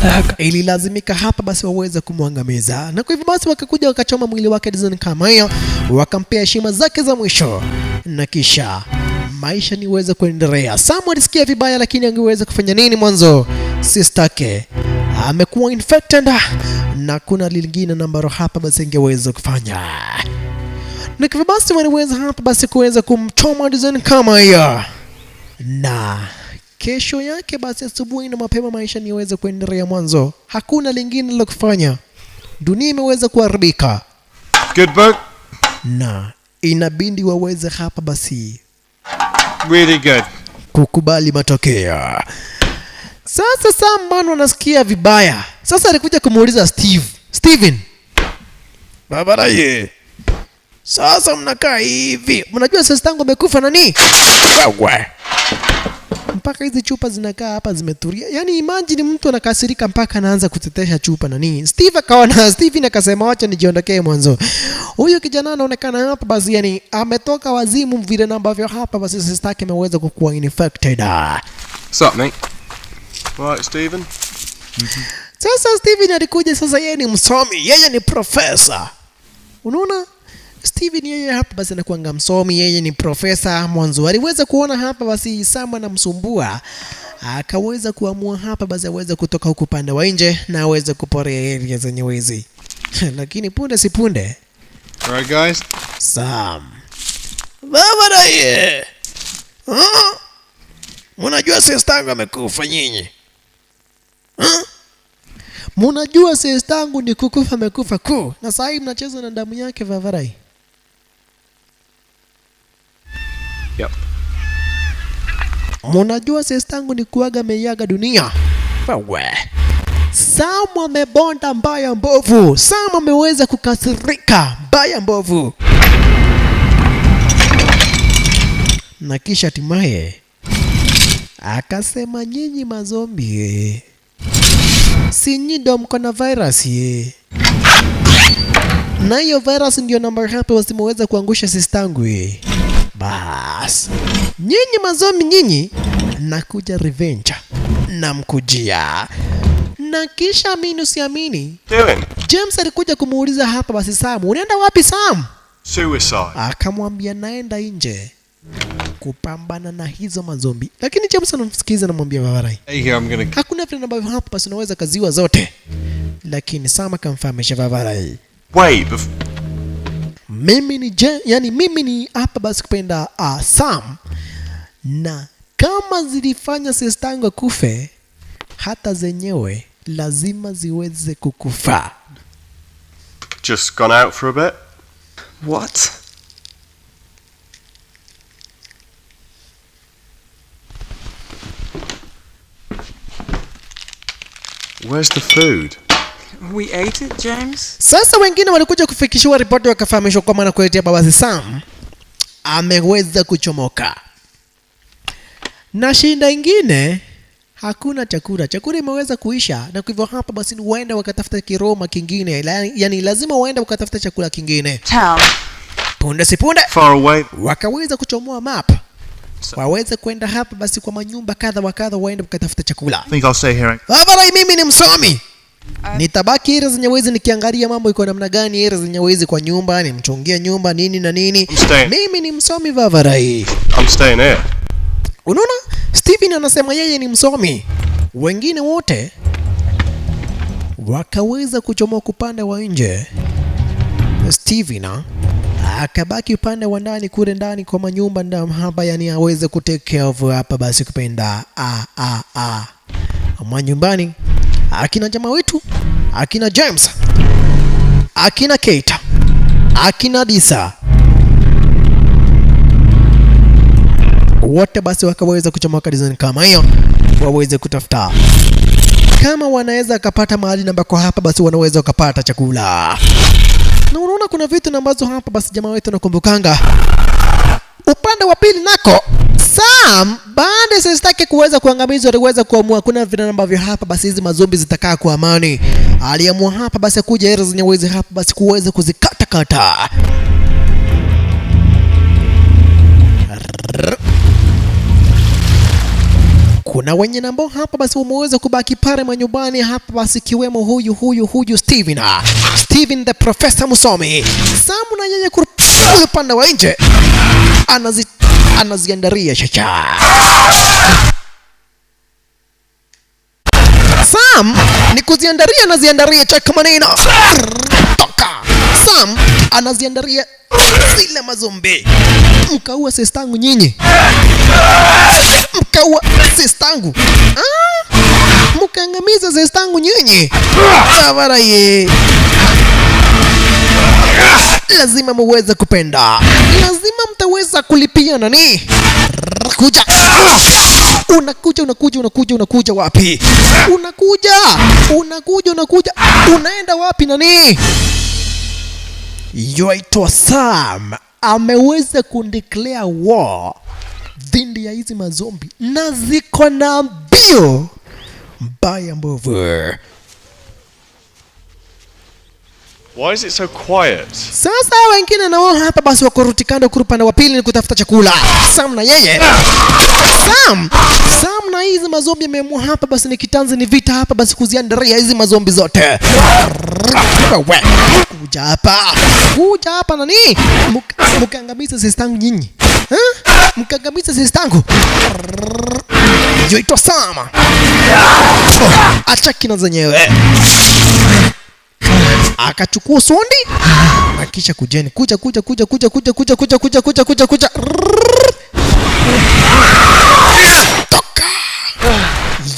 [SPEAKER 4] let her go.
[SPEAKER 1] ililazimika hapa basi waweze kumwangamiza, na kwa hivyo basi wakakuja wakachoma mwili wake design kama hiyo, wakampea heshima zake za mwisho, na kisha maisha niweze kuendelea. Sam alisikia vibaya, lakini angeweza kufanya nini mwanzo? Sistake Amekuwa infected na kuna lingine nambaro hapa basi ingeweza kufanya. Na hivyo basi waliweza hapa basi kuweza kumchoma design kama hiyo. Na kesho yake basi asubuhi na mapema maisha niweze kuendelea mwanzo. Hakuna lingine la kufanya. Dunia imeweza kuharibika.
[SPEAKER 2] Good book.
[SPEAKER 1] Na inabidi waweze hapa basi
[SPEAKER 2] Really good.
[SPEAKER 1] kukubali matokeo. Sasa Sam bado anasikia vibaya. Sasa alikuja kumuuliza Steve. Steven. Babaraye. Sasa mnakaa hivi. Mnajua sister yangu amekufa nani? Wewe. Mpaka hizi chupa zinakaa hapa zimetulia. Yaani imagine mtu anakasirika mpaka anaanza kutetesha chupa nani. Steve akaona, Steven akasema wacha nijiondokee mwanzo. Huyu kijana anaonekana hapa basi yani ametoka wazimu vile na ambavyo hapa basi sister yake ameweza kukuwa infected.
[SPEAKER 3] What's up, mate? Right, Stephen?
[SPEAKER 1] Sasa Steven alikuja sasa, yeye ni msomi, yeye ni profesa. Unaona? Steven yeye hapa basi anakuanga msomi, yeye ni profesa mwanzo. Aliweza kuona hapa basi Sam anamsumbua, akaweza kuamua hapa basi aweze kutoka huku upande wa nje na aweze kuporea area zenye wezi. Lakini punde si punde
[SPEAKER 2] All right, guys.
[SPEAKER 1] Sam. Baba naye. Huh? Mnajua sister yangu amekufa nyinyi. Huh? Mnajua sister yangu ni kukufa amekufa ku. Na sasa hivi mnacheza na damu yake vavarai.
[SPEAKER 3] Yep.
[SPEAKER 1] Mnajua sister yangu ni kuaga ameiaga dunia. Wewe. Sam amebonda mbaya mbovu. Sam ameweza kukasirika mbaya mbovu. Na kisha hatimaye akasema nyinyi mazombi, si nyinyi ndio mko na virus ye. Na hiyo virus ndio namba hapa wasimeweza kuangusha sistangu ye. Bas. Nyinyi mazombi nyinyi, nakuja revenge. Namkujia. Na kisha amini usiamini,
[SPEAKER 3] Doing?
[SPEAKER 1] James alikuja kumuuliza hapa basi Sam, unaenda wapi Sam?
[SPEAKER 3] Suicide.
[SPEAKER 1] Akamwambia naenda nje kupambana na hizo mazombi. Lakini James anamsikiza anamwambia Vavarai,
[SPEAKER 2] Hey, here I'm gonna.
[SPEAKER 1] hakuna vile ambavyo hapa basi unaweza kaziwa zote. Lakini Sam akamfahamisha Vavarai,
[SPEAKER 3] Wait,
[SPEAKER 1] mimi ni yani mimi ni hapa basi kupenda Sam, na kama zilifanya sister yangu akufe, hata zenyewe lazima ziweze kukufa.
[SPEAKER 3] Just gone out for a bit.
[SPEAKER 4] What?
[SPEAKER 3] Where's the food?
[SPEAKER 4] We ate it, James?
[SPEAKER 1] Sasa wengine walikuja kufikishiwa ripoti wakafahamishwa kwamba na kuletea baba Sam ameweza kuchomoka. Na shinda ingine hakuna chakula, chakula imeweza kuisha, na kwa hivyo hapa basi waende wakatafuta kiroma kingine, yani lazima waende wakatafuta chakula kingine.
[SPEAKER 4] Town.
[SPEAKER 1] Punde si punde
[SPEAKER 3] Far away.
[SPEAKER 1] wakaweza kuchomoa map, waweze kwenda hapa basi kwa manyumba kadha wa kadha, waende wakatafuta chakula.
[SPEAKER 7] I think I'll stay here.
[SPEAKER 1] Baba, mimi ni msomi, nitabaki area zenye wezi nikiangalia mambo iko namna gani, area zenye wezi kwa nyumba, nimchungie nyumba nini na nini.
[SPEAKER 3] I'm staying.
[SPEAKER 1] Mimi ni msomi Vavarai.
[SPEAKER 3] I'm staying here.
[SPEAKER 1] Unaona, Steven anasema yeye ni msomi, wengine wote wakaweza kuchomoka upande wa nje. Steven akabaki upande wa ndani kule ndani kwa manyumba ndam hapa, yani aweze kutake care of hapa basi kupenda a manyumbani, akina jamaa wetu, akina James, akina Kate, akina Lisa, wote basi wakaweza kuchomoka design kama hiyo, waweze kutafuta kama wanaweza kapata mahali na ambako hapa basi wanaweza wakapata chakula. Na unaona kuna vitu na ambazo hapa basi jamaa wetu anakumbukanga. Upande wa pili nako Sam baada ya sister yake kuweza kuangamizwa aliweza kuamua kuna vile ambavyo hapa basi hizi mazombi zitakaa kwa amani. Aliamua hapa basi kuja area zenye wezi hapa basi kuweza kuzikata kata. Kuna wenye ambao hapa basi wameweza kubaki pale manyumbani hapa basi kiwemo huyu Steven. Steven the Professor Musomi. Sam na yeye upande wa nje anaziandaria chacha. Sam Ni kuziandaria na ziandaria chaka maneno. Toka. Sam anaziandaria zile mazombi. Mkaua sistangu nyinyi. Mkaua sistangu. Mkaangamiza sistangu nyinyi. Avara ye. Lazima muweze kupenda. Lazima mtaweza kulipia nani? Kuja. Unakuja, unakuja, unakuja, unakuja wapi? Unakuja, unakuja, unakuja. Unaenda wapi nani? Yoitwa Sam ameweza kundeclare war dhidi ya hizi mazombi na ziko na mbio mbaya mbovu.
[SPEAKER 3] Why is it so quiet?
[SPEAKER 1] Sasa wengine na wao hapa basi wako ruti kando kuru upande wa pili ni kutafuta chakula. Sam na yeye. Sam na hizi mazombi ameamua hapa basi ni kitanzi ni vita hapa basi kuziandaria hizi mazombi zote. Wewe kuja hapa. Kuja hapa nani? Mkangamiza sistangu nyinyi. Mkangamiza sistangu. Yoitwa Sam. Acha kina zenyewe. Akachukua sondi na kisha kujeni. Kuja kuja kuja kuja kuja kuja kuja kuja kuja kuja kuja. Toka.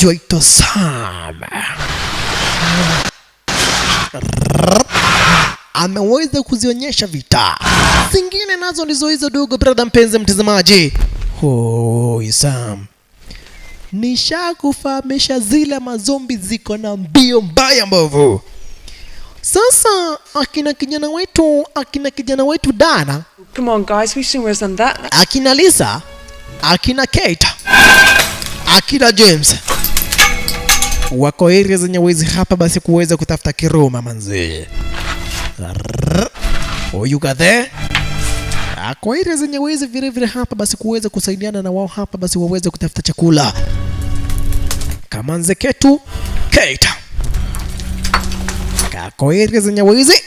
[SPEAKER 1] Yoitwa Sam ameweza kuzionyesha vita. Zingine nazo ndizo hizo dogo brother mpenzi mtazamaji. Hoi Sam, nishakufahamisha zile mazombi ziko na mbio mbaya mbovu. Sasa akina kijana wetu Dana,
[SPEAKER 5] Come on guys, we've seen worse than that.
[SPEAKER 1] Akina Lisa, akina Kate, akina James wako area zenye wezi hapa basi kuweza kutafuta kiroma manzi. Huyu kadhe ako area zenye wezi vile vile hapa basi kuweza kusaidiana na wao hapa basi waweze kutafuta chakula. Kamanze ketu Kate kako area zenye wezi,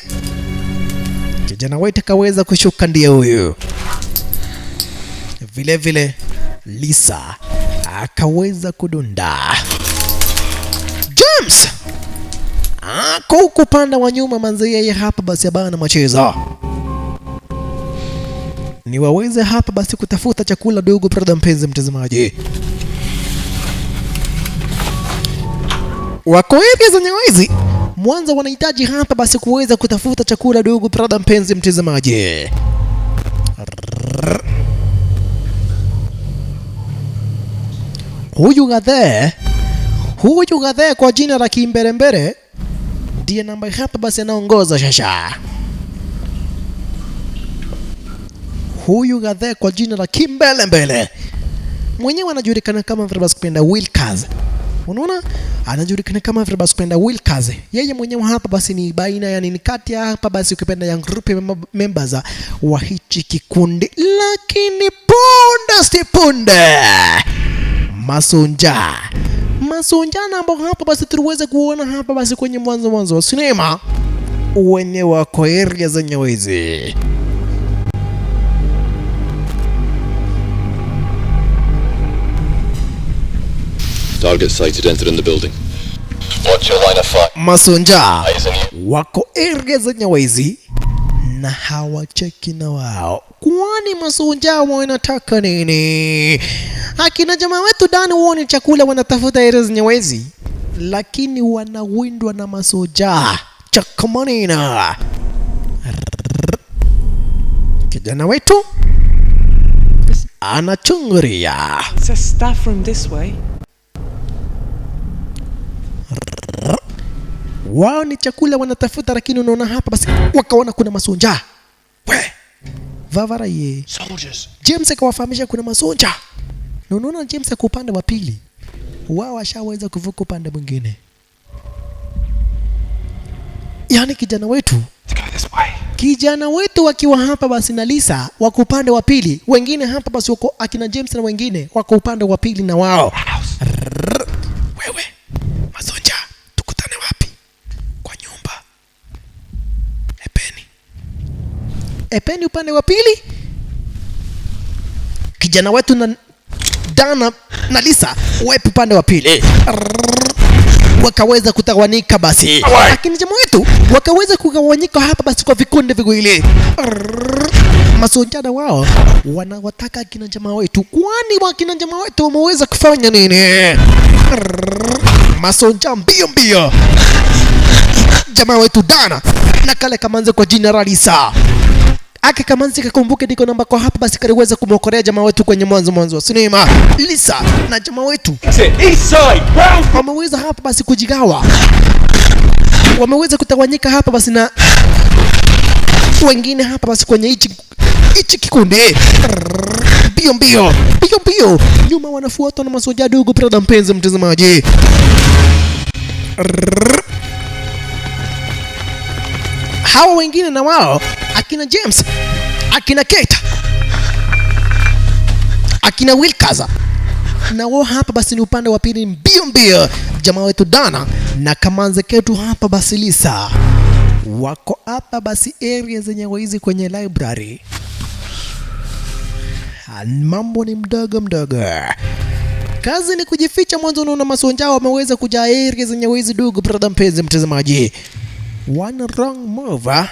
[SPEAKER 1] kijana wetu kaweza kushuka ndiye huyu. Vile vile Lisa akaweza kudunda. James ako huku upande wa nyuma manzi, yeye hapa basi abana machezo ni waweze hapa basi kutafuta chakula dogo brother mpenzi mtazamaji. Wako area zenye wezi mwanzo wanahitaji hapa basi kuweza kutafuta chakula dogo brother mpenzi mtazamaji. Huyu gadhe kwa jina la Kimbelembele ndiye namba hapa basi anaongoza shasha. Huyu gadhe kwa jina la Kimbelembele mwenyewe anajulikana kama vile kupenda Wilkaz. Unaona? Anajulikana kama vile basi kupenda Wilkaz. Yeye mwenyewe hapa basi ni baina, yani ni kati ya hapa basi ukipenda young group members wa hichi kikundi. Lakini punde si punde Masunja na ambao hapa basi tuliweza kuona hapa basi kwenye mwanzo wa sinema wenye wako area zenye wezi.
[SPEAKER 6] Target sighted entering the building. Watch your line of fire.
[SPEAKER 1] Masunja wako area zenye wezi na hawacheki na wao. Kwani masunja wanataka nini? Akina jamaa wetu Dani wao chakula wanatafuta area zenye wezi, lakini wanawindwa na masoja. Chakamanina. Kijana wetu anachungulia.
[SPEAKER 5] It's a staff room this way.
[SPEAKER 1] Wao ni chakula wanatafuta, lakini unaona hapa basi wakaona kuna masunja. We vavara ye.
[SPEAKER 3] Soldiers.
[SPEAKER 1] James akawafahamisha kuna masunja. Na unaona James kwa upande wa pili, wao washaweza kuvuka upande mwingine. Yaani kijana wetu wakiwa hapa basi na Lisa wako upande wa pili, wengine hapa basi wako akina James na wengine wako upande wa pili na wao. Wewe masunja, tukutane wapi? Kwa nyumba. Epeni. Epeni upande wa pili. Kijana wetu na Dana na Lisa wapi upande wa pili. Wakaweza kutawanyika basi. Lakini jamaa wetu wakaweza kugawanyika hapa basi kwa vikundi viwili. Masonjana wao wanawataka akina jamaa wetu, kwani wakina jamaa wetu wameweza kufanya nini? Masonja mbio mbio, jamaa wetu Dana na kale kamanze kwa jina la Lisa ake kamanzi kakumbuke ndiko namba kwa hapa basi kaliweza kumwokolea jamaa wetu kwenye mwanzo wa sinema. Lisa na jamaa wetu wameweza hapa basi kujigawa, wameweza kutawanyika hapa basi na wengine hapa basi kwenye hichi kikundi. Mbio mbio mbio mbio, nyuma wanafuatwa na masoja dogo. Brother mpenzi mtazamaji, hawa wengine na wao akina James, akina Kate, akina Wilkaza na wao hapa basi ni upande wa pili mbio mbio. Jamaa wetu Dana na kamanze ketu hapa basi Lisa wako hapa basi area zenye waizi kwenye library. Mambo ni mdogo mdogo, kazi ni kujificha. Mwanzo unaona masonja wameweza kujaa area zenye waizi dugu. Brother mpenzi mtazamaji, one wrong move,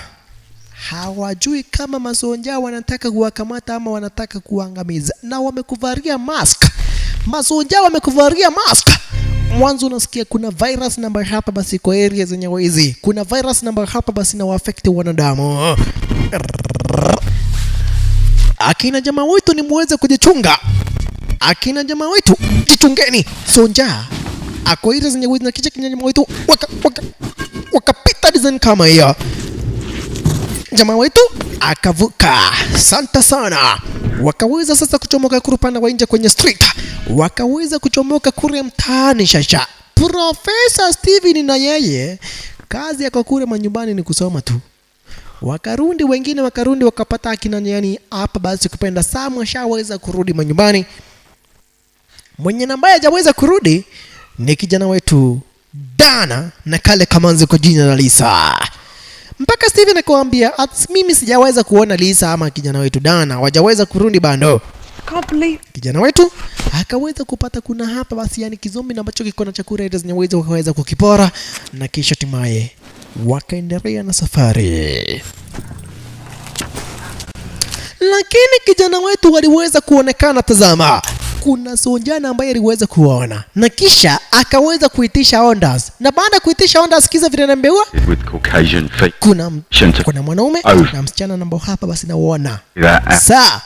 [SPEAKER 1] hawajui kama masonja wanataka kuwakamata ama wanataka kuangamiza, na wamekuvalia mask. Masonja wamekuvalia mask. Mwanzo unasikia kuna virus namba hapa basi kwa area zenye waizi, kuna virus namba hapa basi na waafekti wanadamu. Akina jamaa wetu ni muweze kujichunga, akina jamaa wetu jichungeni. Sonja ako area zenye waizi na kicha kina jamaa wetu wakapita design kama hiyo. Jamaa wetu akavuka, santa sana. Wakaweza sasa kuchomoka kule upande wa nje kwenye street, wakaweza kuchomoka kule mtaani. Shasha Profesa Steven na yeye kazi yako kule manyumbani ni kusoma tu. Wakarundi wengine wakarundi wakapata akina yani hapa basi kupenda Sam ashaweza kurudi manyumbani. Mwenye nambaye hajaweza kurudi ni kijana wetu Dana na kale kamanzi kwa jina la Lisa. Mpaka Steven akawaambia mimi sijaweza kuona Lisa ama kijana wetu Dana hawajaweza kurudi bado. Kijana wetu akaweza kupata kuna hapa basi yani kizombi na ambacho kiko na chakula ile zinaweza wakaweza kukipora na kisha timaye wakaendelea na safari. Lakini kijana wetu waliweza kuonekana, tazama, kuna sonjana ambaye aliweza kuona na kisha akaweza kuitisha orders, na baada ya kuitisha orders kiza vile naambiwa kuna mwanaume na msichana ambao hapa basi nauona. Sa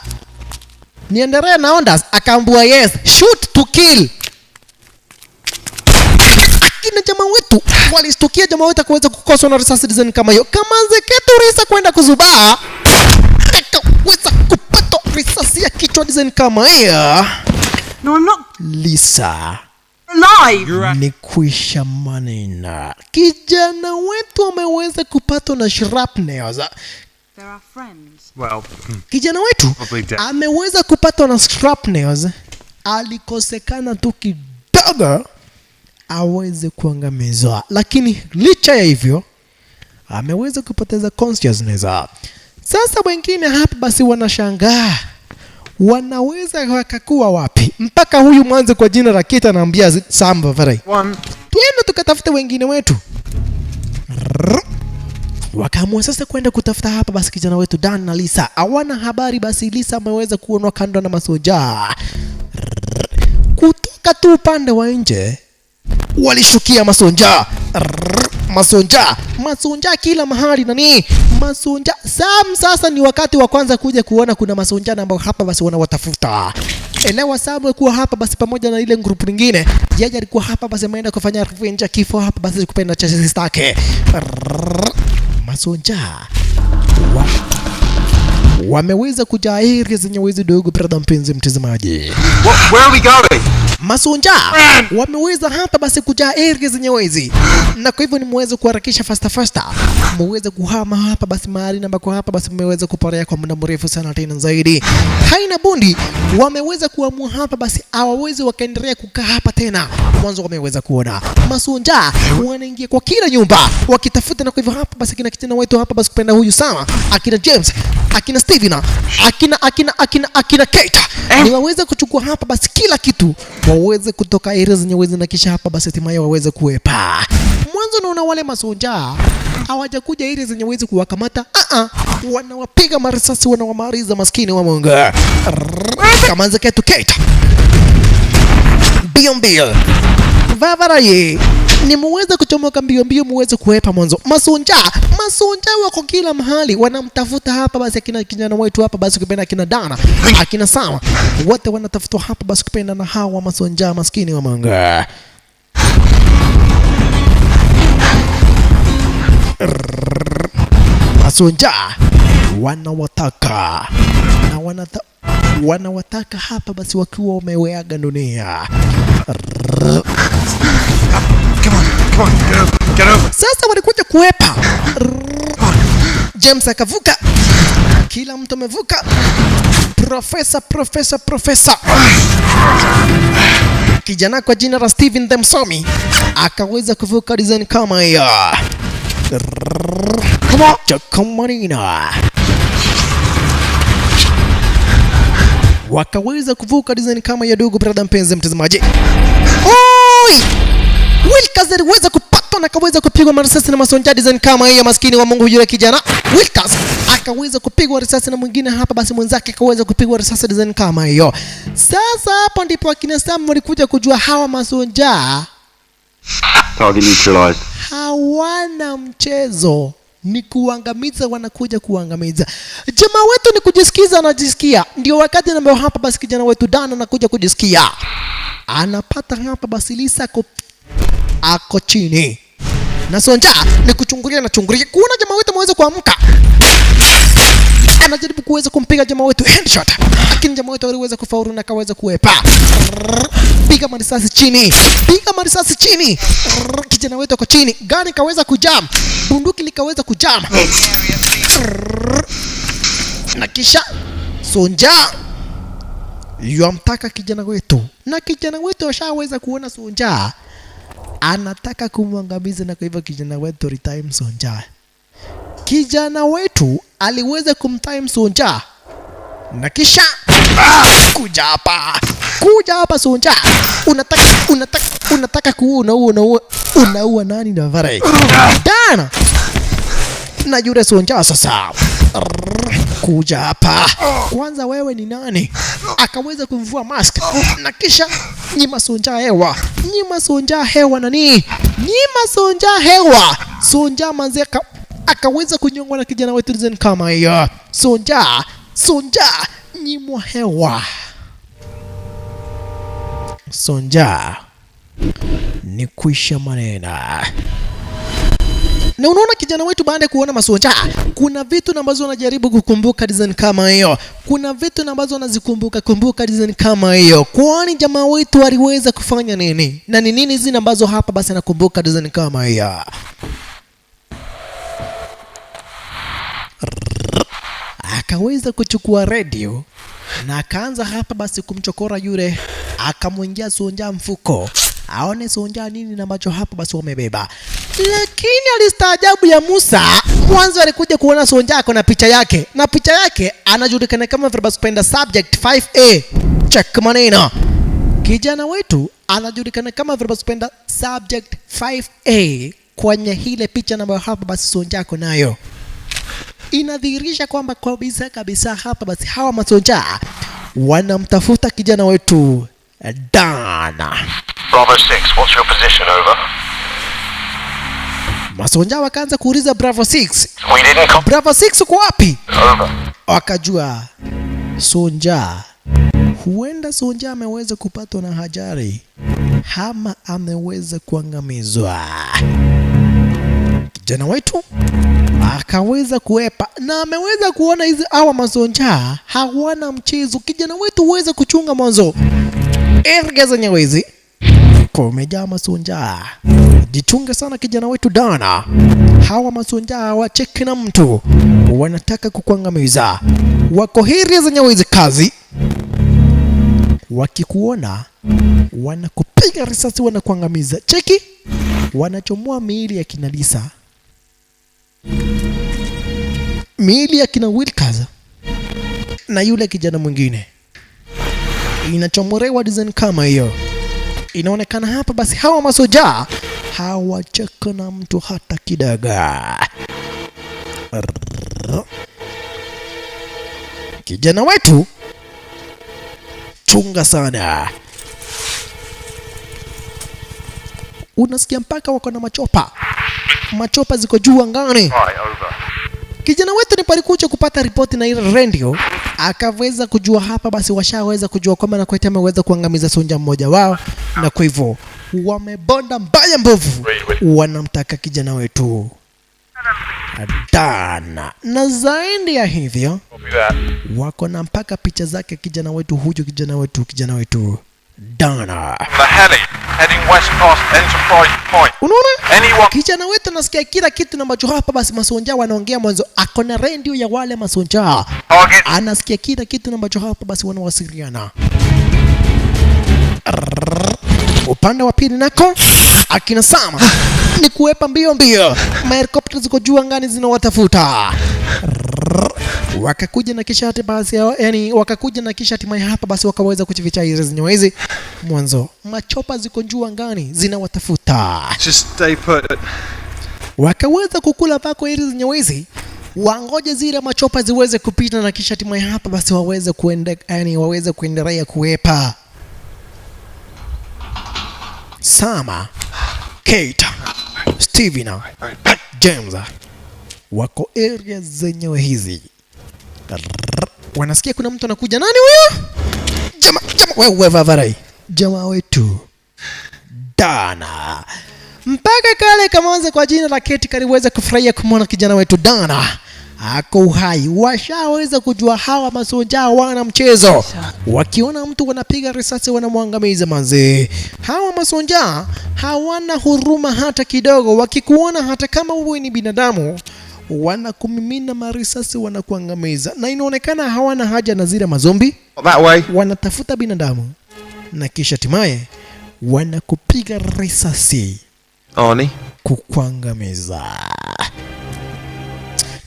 [SPEAKER 1] niendelee na orders, akaambiwa yes, shoot to kill. Akina jamaa wetu walistukia jamaa wetu akaweza kukoswa na risasi design kama hiyo. Kama zeketu risa kwenda kuzubaa, akaweza kupata risasi ya kichwa design kama hiyo.
[SPEAKER 5] No, I'm not
[SPEAKER 1] Lisa
[SPEAKER 5] alive.
[SPEAKER 1] Ni kuisha maneno. Kijana wetu ameweza kupatwa na shrapnels.
[SPEAKER 5] There are friends.
[SPEAKER 2] Well,
[SPEAKER 1] kijana wetu ameweza kupatwa na shrapnels, alikosekana tu kidogo aweze kuangamizwa, lakini licha ya hivyo ameweza kupoteza consciousness. Sasa wengine hapa basi wanashangaa wanaweza wakakuwa wapi, mpaka huyu mwanzo kwa jina la Kita anaambia Sam Varai, twende tukatafute wengine wetu. Wakaamua sasa kwenda kutafuta hapa basi kijana wetu Dan na Lisa. Hawana habari basi Lisa ameweza kuonwa kando na masoja. Kutoka tu upande wa nje walishukia masonja. Masonja, masonja kila mahali nani? Masonja. Sam sasa ni wakati wa kwanza kuja kuona kuna masonja ambao hapa basi wanawatafuta. Elewa Sam kuwa hapa basi pamoja na ile group nyingine. Yeye alikuwa hapa basi ameenda kufanya revenge kifo hapa basi kupenda cha sister yake. Masonja wameweza kujairi zenye wezi dogo. Brother mpenzi mtazamaji,
[SPEAKER 3] where are we going?
[SPEAKER 1] Masonja wameweza hapa basi kujaa area zenye wezi, na kwa hivyo ni muweze kuharakisha faster faster, muweze kuhama hapa basi mahali na ambako hapa basi mmeweza kuporea kwa muda mrefu sana tena zaidi. Haina bundi, wameweza kuamua hapa basi hawawezi wakaendelea kukaa hapa tena. Mwanzo wameweza kuona masonja wanaingia kwa kila nyumba wakitafuta, na kwa hivyo hapa basi kina kijana wetu hapa basi kupenda huyu Sama, akina James, akina Steven, akina Kate, ni waweza kuchukua hapa basi kila kitu, Waweze kutoka area zenye wezi na kisha hapa basi hatimaye waweze kuepa. Mwanzo naona wale masonja hawajakuja area zenye wezi kuwakamata. Wanawapiga marisasi, wanawamaliza maskini wa Mungu. Kamanza ketu keta. Mbio mbio. Vavaraye ni muweze kuchomoka mbio mbio, muweze kuhepa mwanzo. Masonja wako kila mahali, wanamtafuta hapa basi akina kijana wetu hapa basi kupenda akina Dana, akina Sawa, wote wanatafutwa hapa basi kupenda na hawa masonja maskini wa Mungu. Masonja wanawataka na wanawataka hapa basi wakiwa wameweaga dunia.
[SPEAKER 3] Come on, come on, get over, get over.
[SPEAKER 1] Sasa walikuja kuepa. James akavuka. Kila mtu amevuka. Profesa. Kijana kwa jina la Steven Themsomi akaweza kuvuka design kama hiyo. Come on, Chakomarina. Wakaweza kuvuka design kama ya ndugu brother mpenzi mtazamaji. Oi! Wilkas aliweza kupatwa na akaweza kupigwa marisasi na masonja design kama hiyo, maskini wa Mungu yule kijana. Wilkas akaweza kupigwa risasi na mwingine hapa basi mwenzake akaweza kupigwa risasi design kama hiyo. Sasa hapo ndipo akina Sam walikuja kujua hawa masonja
[SPEAKER 3] Target neutralized.
[SPEAKER 1] hawana mchezo, ni kuangamiza, wanakuja kuangamiza. Jamaa wetu ni kujisikiza, anajisikia. Ndio wakati ambao hapa basi kijana wetu Dan anakuja kujisikia. Anapata hapa basi Lisa ako chini. Na Sonja ni kuchungulia na chungulia. Kuona jamaa wetu ameweza kuamka. Anajaribu kuweza kumpiga jamaa wetu headshot. Lakini jamaa wetu aliweza kufaulu na akaweza kuepa. Piga marisasi chini. Piga marisasi chini. Kijana wetu ako chini. Gari kaweza kujam. Bunduki likaweza kujam. Na kisha Sonja yamtaka kijana wetu. Na kijana wetu ashaweza kuona Sonja anataka kumwangamiza, na kwa hivyo kijana wetu retime Sonja. Kijana wetu aliweza kumtime Sonja. Na kisha kuja hapa. Kuja hapa Sonja. Unataka kuua, unaua nani na vare? Dana. Na yule Sonja sasa. Kuja hapa. Kwanza wewe ni nani? Akaweza kumvua mask. Na kisha nyima Sonja hewa. Nyima Sonja hewa nani? Nyima Sonja hewa. Sonja manzeka akaweza kunyongwa na kijana wetu design kama hiyo. Sonja nyimwa hewa. Sonja ni kuisha maneno. Na unaona kijana wetu baada ya kuona masonja, kuna vitu ambazo anajaribu kukumbuka design kama hiyo. Kuna vitu ambazo anazikumbuka kumbuka design kama hiyo. Kwani jamaa wetu aliweza kufanya nini? Na ni nini zile ambazo hapa basi anakumbuka design kama hiyo? Akaweza kuchukua radio na akaanza hapa basi kumchokora yule, akamwingia Sonja mfuko aone Sonja nini na ambacho hapa basi wamebeba. Lakini alistaajabu ya Musa, mwanzo alikuja kuona Sonja ako na picha yake, na picha yake anajulikana kama Verbasupenda Subject 5A. Check maneno. Kijana wetu anajulikana kama Verbasupenda Subject 5A kwenye ile picha ambayo hapa basi Sonja ako nayo. Inadhihirisha kwamba kabisa kabisa hapa basi hawa masonja wanamtafuta kijana wetu Dana.
[SPEAKER 8] Bravo 6, what's your position, over?
[SPEAKER 1] Masonja wakaanza kuuliza Bravo 6.
[SPEAKER 8] We didn't copy.
[SPEAKER 1] Bravo 6 uko wapi?
[SPEAKER 8] Over.
[SPEAKER 1] Wakajua Sonja, huenda Sonja ameweza kupatwa na ajali ama ameweza kuangamizwa. Kijana wetu akaweza kuepa na ameweza kuona hizi hawa masonja hawana mchezo. Kijana wetu uweze kuchunga mwanzo erga zenye wezi kumejaa masonja. Jichunge sana kijana wetu Dana, hawa masonja hawacheki na mtu, wanataka kukuangamiza. Wako heri zenye wezi kazi, wakikuona wanakupiga risasi, wanakuangamiza. Cheki, wanachomoa miili ya kina Lisa, miili ya kina Wilkas na yule kijana mwingine, inachomorewa design kama hiyo. Inaonekana hapa basi hawa masoja hawacheka na mtu hata kidogo. Kijana wetu, chunga sana. Unasikia mpaka wako na machopa, machopa ziko juu angani. Kijana wetu ni palikuja kupata ripoti na ile radio, akaweza kujua hapa basi washaweza kujua kwamba na kwete ameweza kuangamiza sonja mmoja wao, na kwa hivyo wamebonda mbaya mbovu, wanamtaka kijana wetu Dana, na zaidi ya hivyo wako na mpaka picha zake kijana wetu huyu, kijana wetu Dana.
[SPEAKER 8] The heli heading west past Enterprise Point.
[SPEAKER 1] Unaona? Kijana wetu anasikia kila kitu ambacho hapa basi masonja wanaongea mwanzo, ako na redio ya wale masonja. Anasikia kila kitu ambacho hapa basi wanawasiliana. Upande wa pili nako akina Sama ni kuepa mbio mbio, mahelikopta ziko juu angani zinawatafuta. Wakakuja na kisha hati basi, yani wakakuja na kisha hatimaye hapa basi wakaweza kujificha hizi zenyewe hizi. Mwanzo machopa ziko juu angani zinawatafuta.
[SPEAKER 3] Just stay put.
[SPEAKER 1] Wakaweza kukula pako hizi zenyewe hizi, wangoje zile machopa ziweze kupita na kisha hatimaye hapa basi waweze kuende, yani waweze kuendelea kuepa. Sama, Kate, Steven, James wako area zenyewe hizi. Wanasikia kuna mtu anakuja. Nani huyo? Jama, wewe vavarai. Jamaa wetu Dana. Mpaka kale kamanze kwa jina la Kate kaliweza kufurahia kumwona kijana wetu Dana ako uhai. Washaweza kujua hawa masonja wana mchezo, wakiona mtu wanapiga risasi wanamwangamiza manze. Hawa masonja hawana huruma hata kidogo, wakikuona hata kama wewe ni binadamu wanakumimina marisasi wanakuangamiza. Na inaonekana hawana haja na zile mazombi,
[SPEAKER 3] That way.
[SPEAKER 1] wanatafuta binadamu na kisha hatimaye wanakupiga risasi
[SPEAKER 3] Arnie.
[SPEAKER 1] kukuangamiza.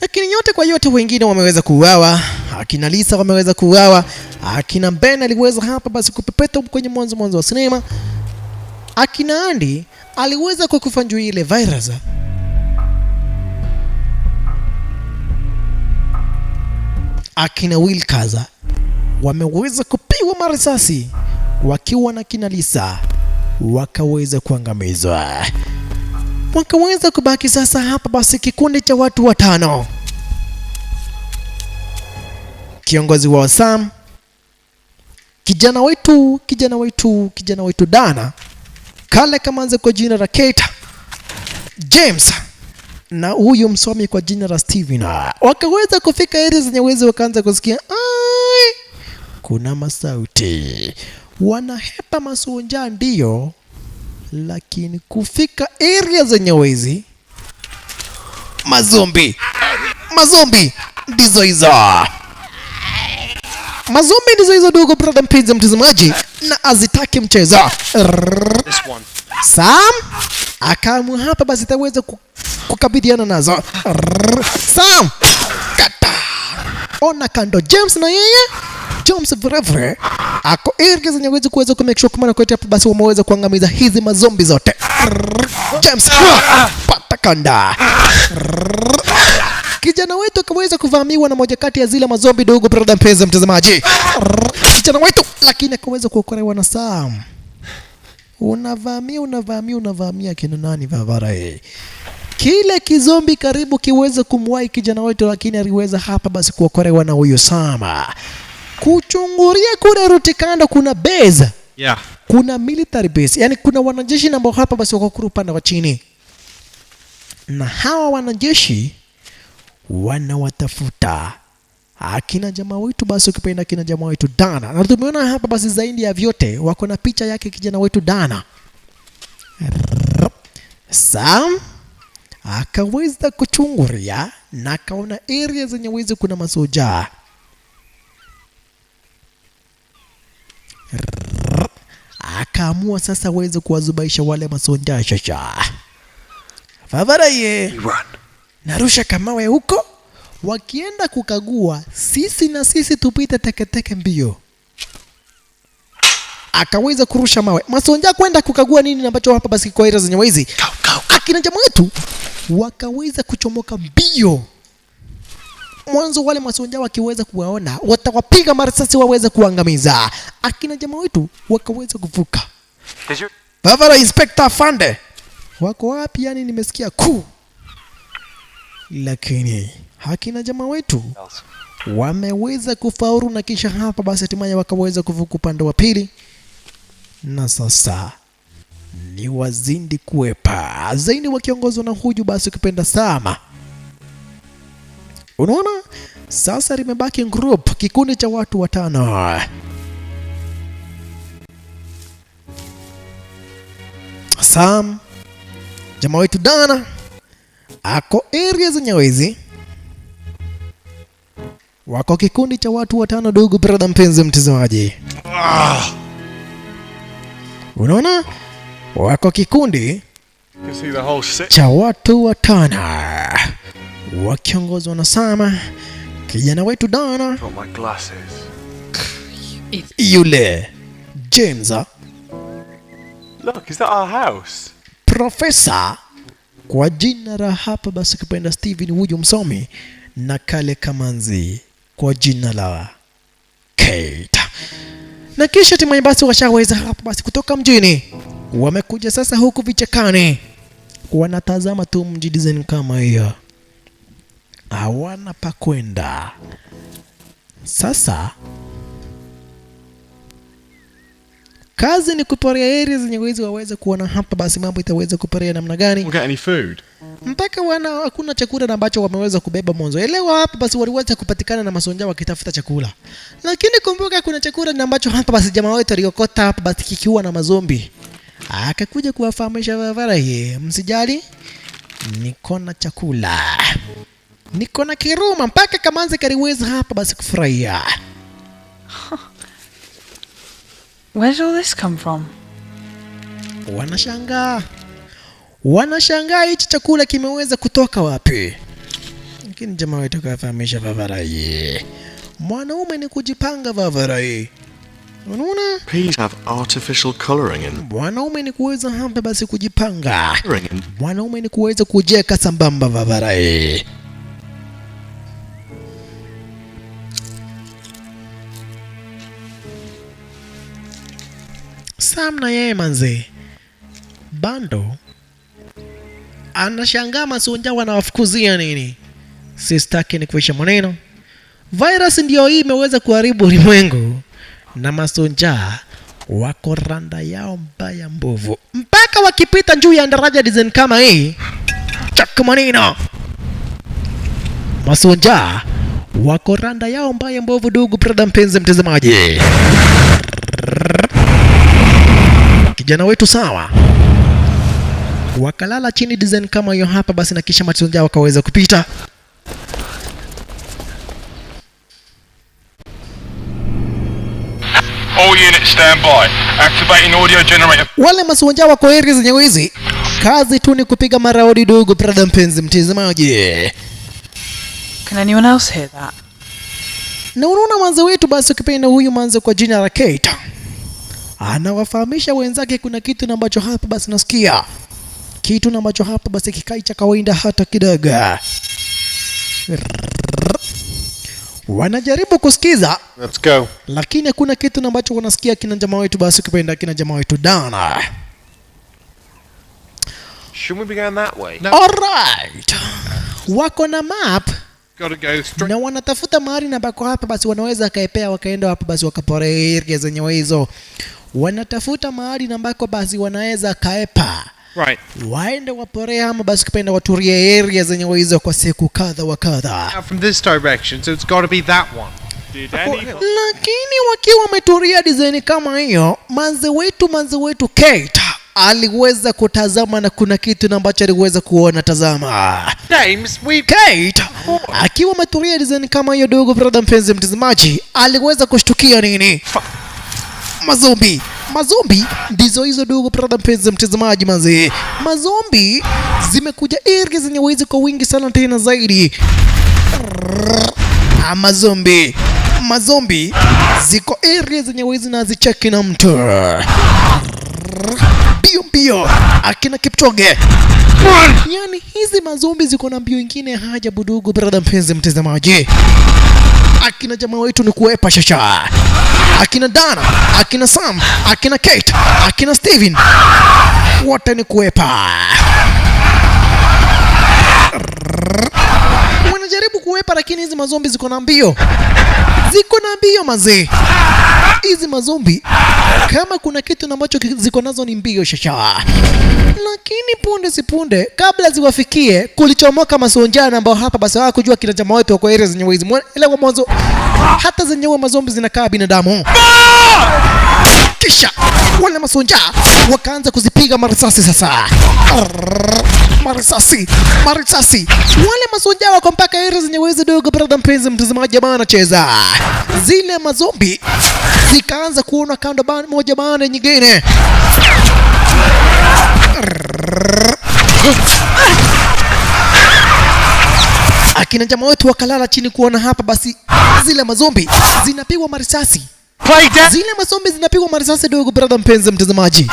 [SPEAKER 1] Lakini yote kwa yote wengine wameweza kuuawa, akina Lisa wameweza kuuawa, akina Ben aliweza hapa basi kupepeta kwenye mwanzo wa sinema, akina Andy aliweza kukufa juu ile virus. Akina Will Kaza wameweza kupigwa marisasi wakiwa na kina Lisa, wakaweza kuangamizwa. Wakaweza kubaki sasa hapa basi kikundi cha watu watano. Kiongozi wao Sam, kijana wetu Dana, kale kamanze kwa jina la Kate, James na huyu msomi kwa jina la Steven. Wakaweza kufika area zenye uwezo, wakaanza kusikia ai, kuna masauti. Wanahepa masonja ndio, lakini kufika area zenye wezi mazombi ndizo hizo. Mazombi ndizo hizo, dugo brother mpenzi mtazamaji, na azitaki mchezo. Sam akaamua hapa basi taweza kukabiliana nazo. Sam kata ona kando James, na yeye James vrevre ako area zenye uwezo kuweza ku make sure kama kwetu hapa basi wameweza kuangamiza hizi mazombi zote. James pata kanda. Kijana wetu akaweza kuvamiwa na moja kati ya zile mazombi, dogo brother mpenzi mtazamaji. Kijana wetu lakini akaweza kuokolewa na Sam. Unavamia kina nani vavara eh? Kile kizombi karibu kiweze kumwahi kijana wetu, lakini aliweza hapa basi kuokolewa na huyo Sama. Kuchungulia kule ruti kando kuna base.
[SPEAKER 2] Yeah.
[SPEAKER 1] Kuna military base. Yani kuna wanajeshi ambao hapa basi wako kule upande wa chini. Na hawa wanajeshi wanawatafuta akina jamaa wetu, basi ukipenda akina jamaa wetu Dana. Na tumeona hapa basi zaidi ya vyote wako na picha yake kijana wetu Dana. Sam akaweza kuchungulia na akaona area zenye wizi kuna masoja. Akaamua sasa aweze kuwazubaisha wale masoja shasha. Favaraye. Narusha kamawe huko. Wakienda kukagua, sisi na sisi tupite teketeke mbio. Akaweza kurusha mawe. Masonja kwenda kukagua nini ambacho hapa basi kwa area zenye hizi. Akina jamaa wetu wakaweza kuchomoka mbio. Mwanzo wale masonja wakiweza kuwaona watawapiga marisasi waweze kuangamiza. Akina jamaa wetu wakaweza kuvuka.
[SPEAKER 3] Did you?
[SPEAKER 1] Bavara Inspector Fande wako wapi? Yani nimesikia kuu, lakini akina jamaa wetu wameweza kufaulu na kisha hapa basi hatimaye wakaweza kuvuka upande wa pili, na sasa ni wazindi kuepa zaidi wakiongozwa na huyu basi ukipenda Sama. Unaona, sasa limebaki group, kikundi cha watu watano. Sam, jamaa wetu Dana ako area zenyewe hizi, wako kikundi cha watu watano. Ndugu brother, mpenzi mtazamaji, unaona wako kikundi
[SPEAKER 3] You can see the whole city.
[SPEAKER 1] cha watu watano wakiongozwa na Sama, kijana wetu Dana,
[SPEAKER 3] Got my glasses.
[SPEAKER 1] Yule James,
[SPEAKER 3] Look, is that our house?
[SPEAKER 1] Profesa kwa jina la hapa basi kupenda Steven huyu msomi, na kale kamanzi kwa jina la Kate. Na kisha timu basi washaweza hapa basi kutoka mjini, wamekuja sasa huku vichakani, wanatazama tu mji design kama hiyo, hawana pa kwenda. Sasa kazi ni kuporea area zenye wezi waweze kuona hapa basi mambo itaweza kuporea namna gani
[SPEAKER 2] We'll get any food.
[SPEAKER 1] Mpaka wana hakuna chakula na ambacho wameweza kubeba mwanzo. Elewa hapa basi waliweza kupatikana na masonja wakitafuta chakula, lakini kumbuka kuna chakula na ambacho hapa basi jamaa wetu aliokota hapa basi kikiwa na mazombi, akakuja kuwafahamisha barabara hii, msijali, niko na chakula, niko na kiruma, mpaka kamanzi kaliweza hapa basi kufurahia.
[SPEAKER 4] Where did all this come from?
[SPEAKER 1] Wanashangaa, wanashangaa hichi chakula kimeweza kutoka wapi? Lakini jamaa wetu kafahamisha Vavarai, mwanaume ni kujipanga Vavarai, unaona,
[SPEAKER 3] Peas have artificial colouring in.
[SPEAKER 1] mwanaume ni kuweza hapa basi kujipanga,
[SPEAKER 3] Colouring in.
[SPEAKER 1] mwanaume ni kuweza kujeka sambamba Vavarai. Sam na yeye manze bando anashangaa masunja wanawafukuzia nini. Sistaki ni kuisha maneno. Virus ndio hii imeweza kuharibu ulimwengu na masunja wako randa yao mbaya mbovu, mpaka wakipita juu ya daraja design kama hii chak maneno, masunja wako randa yao mbaya mbovu. Ndugu brother, mpenzi mtazamaji, kijana wetu sawa wakalala chini design kama hiyo hapa basi, na kisha masunja wakaweza kupita.
[SPEAKER 8] All units stand by. Activating audio generator.
[SPEAKER 1] Wale masunja wako area zenye hizi, kazi tu ni kupiga maraudi. Ndugu brother, mpenzi mtazamaji,
[SPEAKER 4] Can anyone else hear that?
[SPEAKER 1] Na unaona manze wetu basi, ukipenda huyu manze kwa jina la Kate anawafahamisha wenzake kuna kitu na ambacho hapa basi nasikia kitu na ambacho hapa basi kikai cha kawaida hata kidogo. Wanajaribu kusikiza
[SPEAKER 2] Let's go.
[SPEAKER 1] lakini hakuna kitu na ambacho wanasikia kina jamaa wetu basi ukipenda kina jamaa wetu Dana.
[SPEAKER 3] Shouldn't we be going that way?
[SPEAKER 2] No.
[SPEAKER 1] Alright. Wako na map
[SPEAKER 2] Gotta go straight.
[SPEAKER 1] na wanatafuta mahali na ambako hapa basi wanaweza kaepea wakaenda hapo basi wakaporea area zenyewe hizo. Wanatafuta mahali na ambako basi wanaweza kaepa
[SPEAKER 2] Right.
[SPEAKER 1] waende waporea ama basi kupenda waturie area zenyewe hizo kwa siku kadha wa kadha.
[SPEAKER 2] Out from this direction, so it's got to be that one. Did any?
[SPEAKER 1] Lakini wakiwa wameturia design kama hiyo, manze wetu Kate aliweza kutazama na kuna kitu na ambacho aliweza kuona. Tazama.
[SPEAKER 2] James, we.
[SPEAKER 1] Kate akiwa ametulia design kama hiyo, dogo brother, mpenzi mtazamaji, aliweza kushtukia nini? Mazombi, mazombi ndizo hizo, dogo brother, mpenzi mtazamaji, manze, mazombi zimekuja area zenye wizi kwa wingi sana tena zaidi. Mazombi Mazombi ziko area zenye wizi na hazicheki na mtu. Mbio mbio akina Kipchoge. Yani hizi mazombi ziko na mbio ingine haja budugu, brother mpenzi mtazamaji. Akina jamaa wetu ni kuepa shasha. Akina Dana, akina Sam, akina Kate, akina Steven, wote ni kuepa. Wanajaribu kuepa, lakini hizi mazombi ziko na mbio, ziko na mbio mazee. Hizi mazombi kama kuna kitu ambacho ziko nazo ni mbio shasha. Lakini punde si punde, kabla ziwafikie, kulichomoka masonjana ambao hapa basi hawakujua kina jamaa wetu wako area zenye wizi. Ile kwa mwanzo hata zenyewe mazombi zinakaa binadamu. Kisha wale masonja wakaanza kuzipiga marisasi sasa. Marisasi, marisasi. Wale masonja wako mpaka area zenye wizi dogo, brother mpenzi mtazamaji, jamaa anacheza. Zile mazombi zikaanza kuona kando moja baada nyingine. Akina jamaa wetu wakalala chini kuona hapa basi zile mazombi zinapigwa marisasi. Zile mazombi zinapigwa marisasi dogo, brother mpenzi mtazamaji.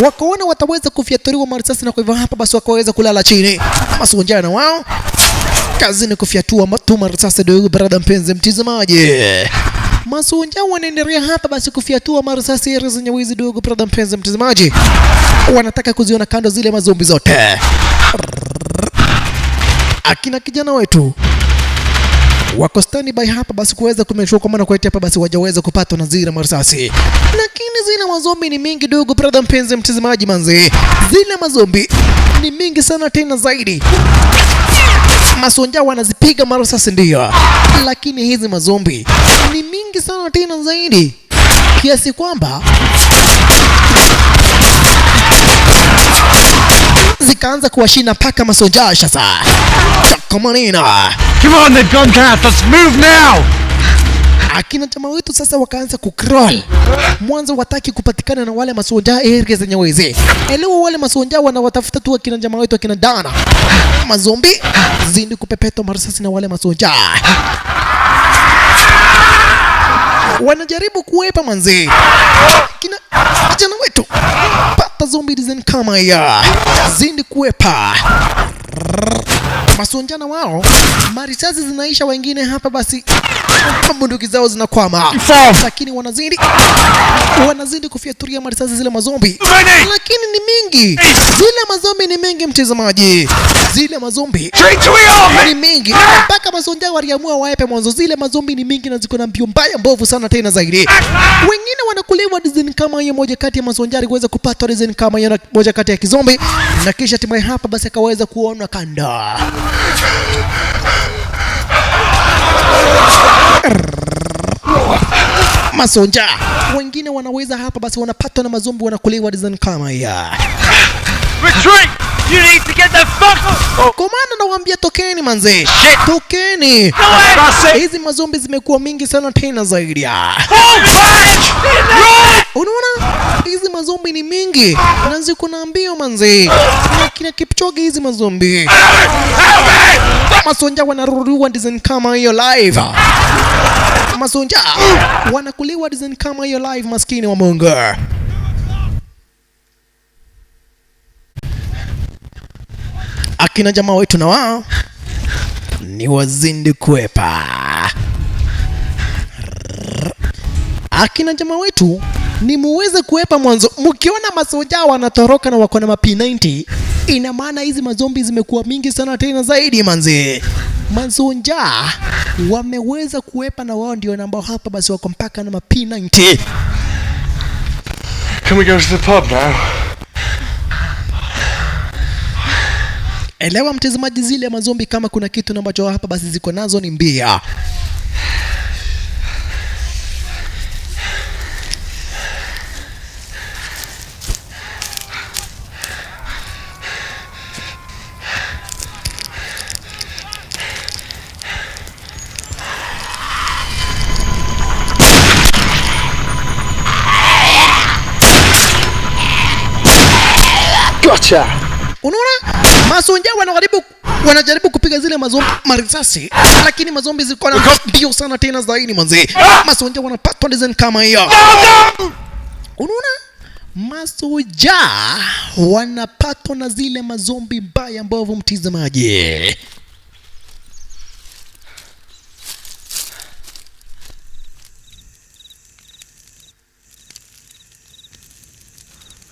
[SPEAKER 1] Wakaona wataweza kufyatuliwa marisasi na kwa hivyo hapa basi wakaweza kulala chini. Masonjana na wao kazini kufyatua tu marisasi dogo, brother mpenzi mtazamaji. Masonja wanaendelea hapa basi kufyatua marisasi zenye wizi dogo, brother mpenzi mtazamaji. Wanataka kuziona kando zile mazombi zote. Akina kijana wetu wako standby hapa basi kuweza kumeshua kwa maana kwa hapa basi wajaweza kupatwa na zile marisasi. Lakini zile mazombi ni mingi dogo, brother mpenzi mtazamaji manzi. Zile mazombi ni mingi sana tena zaidi. Masonja wanazipiga marisasi ndio, lakini hizi mazombi ni mingi sana tena zaidi kiasi kwamba zikaanza kuwashinda paka masonja sasa. Chakamanina.
[SPEAKER 2] Come on, they've gone cat. Let's move now.
[SPEAKER 1] Akina jamaa wetu sasa wakaanza kucrawl. Mwanzo wataki kupatikana na wale masonja area zenye wezi. Elewa wale masonja wanawatafuta tu akina jamaa wetu akina Dana. Mazombi zindi kupepetwa marisasi na wale masonja. Wanajaribu kuepa manzi. Kina kijana wetu pata zombie design kama ya zindi kuepa. Masonjana wao marisasi zinaisha, wengine hapa basi bunduki zao zinakwama, lakini wanazidi kufiaturia marisasi zile mazombi. Lakini ni mingi zile mazombi, ni mingi mtazamaji, zile mazombi ni mingi mpaka masonja waliamua waepe mwanzo. Zile mazombi ni mingi na ziko na mbio mbaya mbovu sana tena zaidi. Wengine wanakuliwa design kama hiyo, moja kati ya masonja aliweza kupata design kama hiyo, moja kati ya kizombi, na kisha hatimaye hapa basi akaweza kuona kanda. Masonja wengine wanaweza hapa basi wanapatwa na mazombi, wanakuliwa design kama ya.
[SPEAKER 8] Retreat! You need to get the fuck off.
[SPEAKER 1] Komanda nawaambia tokeni manze. Tokeni. Hizi mazombi zimekuwa mingi sana tena zaidi. Unaona? Hizi mazombi ni mingi na ziko na mbio manze. Na kina Kipchoge hizi mazombi. Masonja wanarudiwa design kama hiyo live. Masonja wanakuliwa design kama hiyo live, maskini wa Mungu. Akina jamaa wetu na wao ni wazindi kuepa. Akina jamaa wetu ni muweze kuepa mwanzo. Mkiona masoja wanatoroka na wako na ma P90, ina maana hizi mazombi zimekuwa mingi sana tena zaidi manze. Masonja wameweza kuepa na wao ndio ambao hapa basi wako mpaka na ma P90.
[SPEAKER 3] Can we go to the pub now?
[SPEAKER 1] Elewa mtazamaji, zile mazombi kama kuna kitu ambacho hapa basi ziko nazo ni mbia.
[SPEAKER 3] Gotcha.
[SPEAKER 1] Unaona? Masonja wanajaribu Wanajaribu kupiga zile mazombi marisasi, lakini mazombi zilikuwa na mbio sana tena zaidi manzi. Masoja wanapatwa design kama hiyo. Unaona? Masoja wanapatwa na zile mazombi mbaya mbovu, mtizamaji.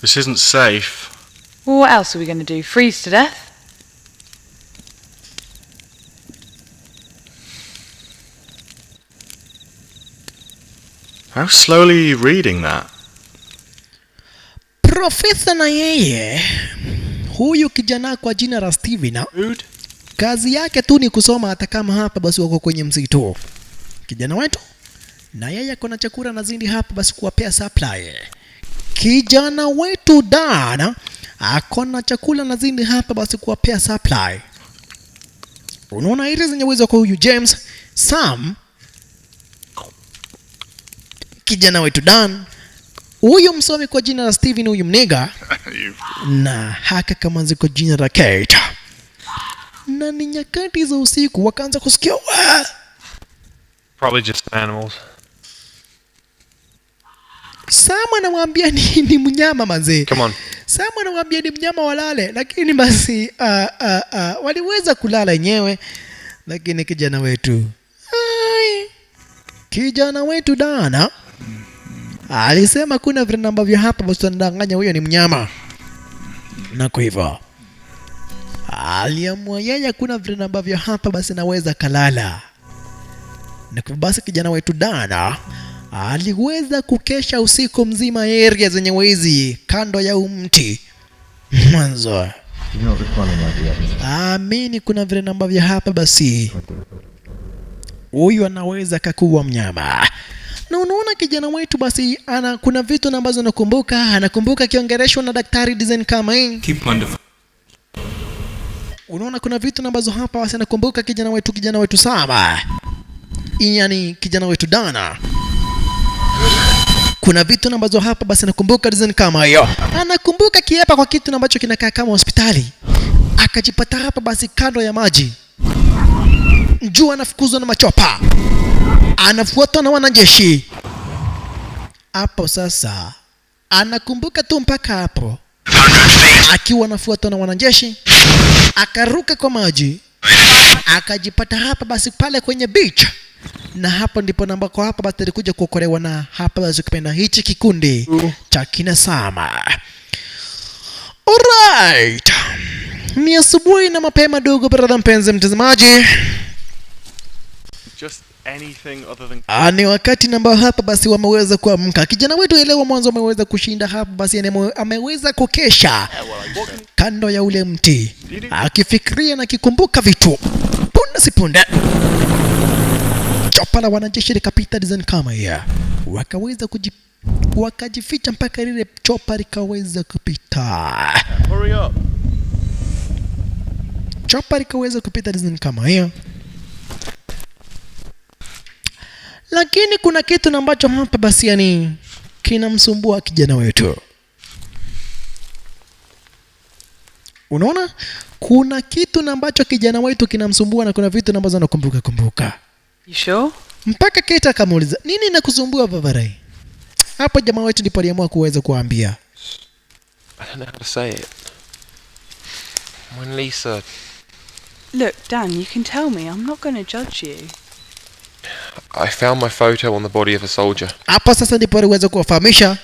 [SPEAKER 3] This isn't safe.
[SPEAKER 4] Well, what else are we going to do? Freeze to death?
[SPEAKER 3] How slowly are you reading that?
[SPEAKER 1] Profesa na yeye huyu kijana kwa jina la Steven, kazi yake tu ni kusoma, hata kama hapa basi wako kwenye msitu. Kijana wetu na yeye ako na chakula na zindi hapa basi kuwapea supply. Kijana wetu Dan ako na chakula na zindi hapa basi kuwapea supply. Unaona ile zenye uwezo kwa huyu James, Sam, kijana wetu Dan, huyu msomi kwa jina la Steven, huyu mniga na haka kamanzi kwa jina la Kate. Na ni nyakati za usiku wakaanza kusikia "Waa!"
[SPEAKER 2] Probably just animals.
[SPEAKER 1] Sam anamwambia ni mnyama manze.
[SPEAKER 2] Come on.
[SPEAKER 1] Sam anamwambia ni mnyama walale, lakini basi waliweza kulala yenyewe, lakini kijana wetu ai, kijana wetu Dana alisema kuna vile ambavyo hapa basi tunadanganya huyo ni mnyama, na kwa hivyo aliamua yeye kuna vile ambavyo hapa basi naweza kalala. Na kwa basi kijana wetu Dana aliweza kukesha usiku mzima area zenye wezi kando ya umti mwanzo. Amini kuna vile ambavyo hapa basi huyu anaweza kakuwa mnyama. Na unaona kijana wetu basi ana kuna vitu na ambazo anakumbuka, anakumbuka akiongeleshwa na daktari design kama hii.
[SPEAKER 2] Keep under.
[SPEAKER 1] Unaona kuna vitu na ambazo hapa basi anakumbuka kijana wetu Saba. Yaani kijana wetu Dana. Kuna vitu na ambazo hapa basi anakumbuka design kama hiyo. Anakumbuka kiepa kwa kitu ambacho kinakaa kama hospitali. Akajipata hapa basi kando ya maji. Njua anafukuzwa na machopa. Anafuatwa na wanajeshi. Hapo sasa anakumbuka tu mpaka hapo. Akiwa anafuatwa na wanajeshi, akaruka kwa maji. Akajipata hapa basi pale kwenye beach. Na hapo ndipo namba kwa hapa basi alikuja kuokolewa na hapa basi kupenda hichi kikundi cha kina Sama. Alright. Ni asubuhi na mapema dogo, brother mpenzi mtazamaji.
[SPEAKER 3] Just anything other than
[SPEAKER 1] Ni wakati namba hapa basi wameweza kuamka. Kijana wetu elewa mwanzo ameweza kushinda hapa basi ameweza kukesha kando ya ule mti akifikiria na akikumbuka vitu. Punde si punde chopa la wanajeshi likapita design kama hiyo. Wakaweza wakajificha mpaka lile chopa likaweza kupita.
[SPEAKER 3] Hurry up.
[SPEAKER 1] Chopa likaweza kupita design kama hiyo. Lakini kuna kitu ambacho hapa basi yani kinamsumbua kijana wetu. Unaona? Kuna kitu ambacho kijana wetu kinamsumbua na kuna vitu ambazo anakumbuka kumbuka.
[SPEAKER 4] You sure?
[SPEAKER 1] Mpaka Kate akamuuliza, nini inakusumbua Baba Ray? Hapo jamaa wetu ndipo aliamua kuweza kuambia.
[SPEAKER 9] I don't know how to say it. When Lisa...
[SPEAKER 4] Look, Dan, you can tell me. I'm not going to judge you.
[SPEAKER 9] I found my photo on the body of a soldier.
[SPEAKER 1] Hapo sasa ndipo aliweza kuwafahamisha,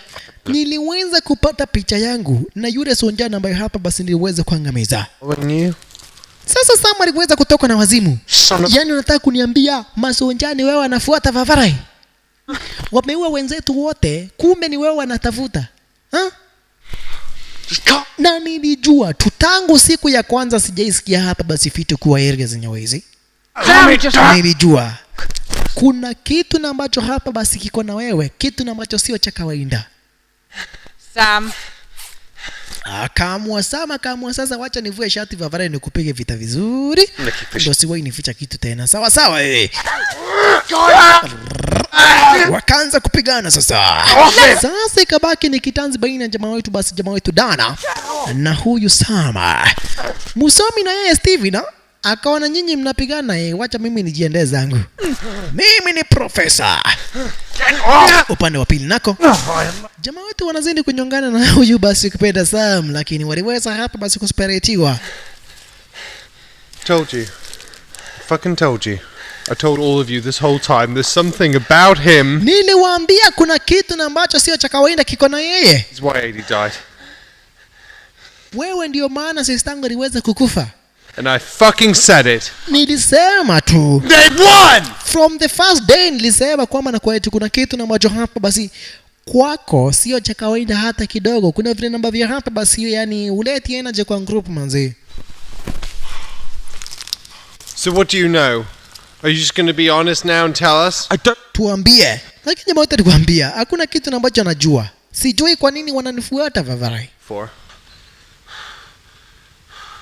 [SPEAKER 1] niliweza kupata picha yangu na yule sonjana ambaye hapa basi niliweza kuangamiza. Sasa Sam aliweza kutoka na wazimu. Yaani unataka kuniambia masonjani wewe anafuata Vavarai? Wameua wenzetu wote, kumbe ni wewe wanatafuta. Ha? Na nilijua tu tangu siku ya kwanza sijaisikia hapa basi fiti kuwa area zenye wezi. Nilijua kuna kitu na ambacho hapa basi kiko na wewe, kitu na ambacho sio cha kawaida.
[SPEAKER 4] Sam.
[SPEAKER 1] Akaamua Sam, akaamua sasa wacha nivue shati Vavarai nikupige vita vizuri. Ndio siwahi nificha kitu tena. Sawa sawa. Wakaanza kupigana sasa. Sasa ikabaki ni kitanzi baina ya jamaa wetu basi jamaa wetu Dana na huyu Sama. Musomi na yeye Steven Akaona nyinyi mnapigana, wacha mimi nijiendee zangu. Mimi ni profesa. Upande wa pili nako jamaa wetu wanazidi kunyongana na huyu basi kupenda Sam, lakini waliweza hapa basi kusparetiwa.
[SPEAKER 2] Told you. Fucking told you. I told all of you this whole time there's something about him.
[SPEAKER 1] Niliwaambia kuna kitu na ambacho sio cha kawaida kiko na yeye.
[SPEAKER 2] It's why Adi died.
[SPEAKER 1] Wewe ndio maana sistangu aliweza kukufa.
[SPEAKER 2] And I fucking said it.
[SPEAKER 1] Nilisema tu.
[SPEAKER 2] They won!
[SPEAKER 1] From the first day nilisema kwamba na kwetu kuna kitu na ambacho hapa basi kwako sio cha kawaida hata kidogo. Kuna vile namba vya hapa basi, yani uleti energy kwa group manzi.
[SPEAKER 2] So what do you know? Are you just going to be honest now and tell us?
[SPEAKER 9] I don't.
[SPEAKER 1] Tuambie. Lakini jamaa wote alikwambia hakuna kitu ambacho anajua. Sijui kwa nini wananifuata vavarai.
[SPEAKER 2] For.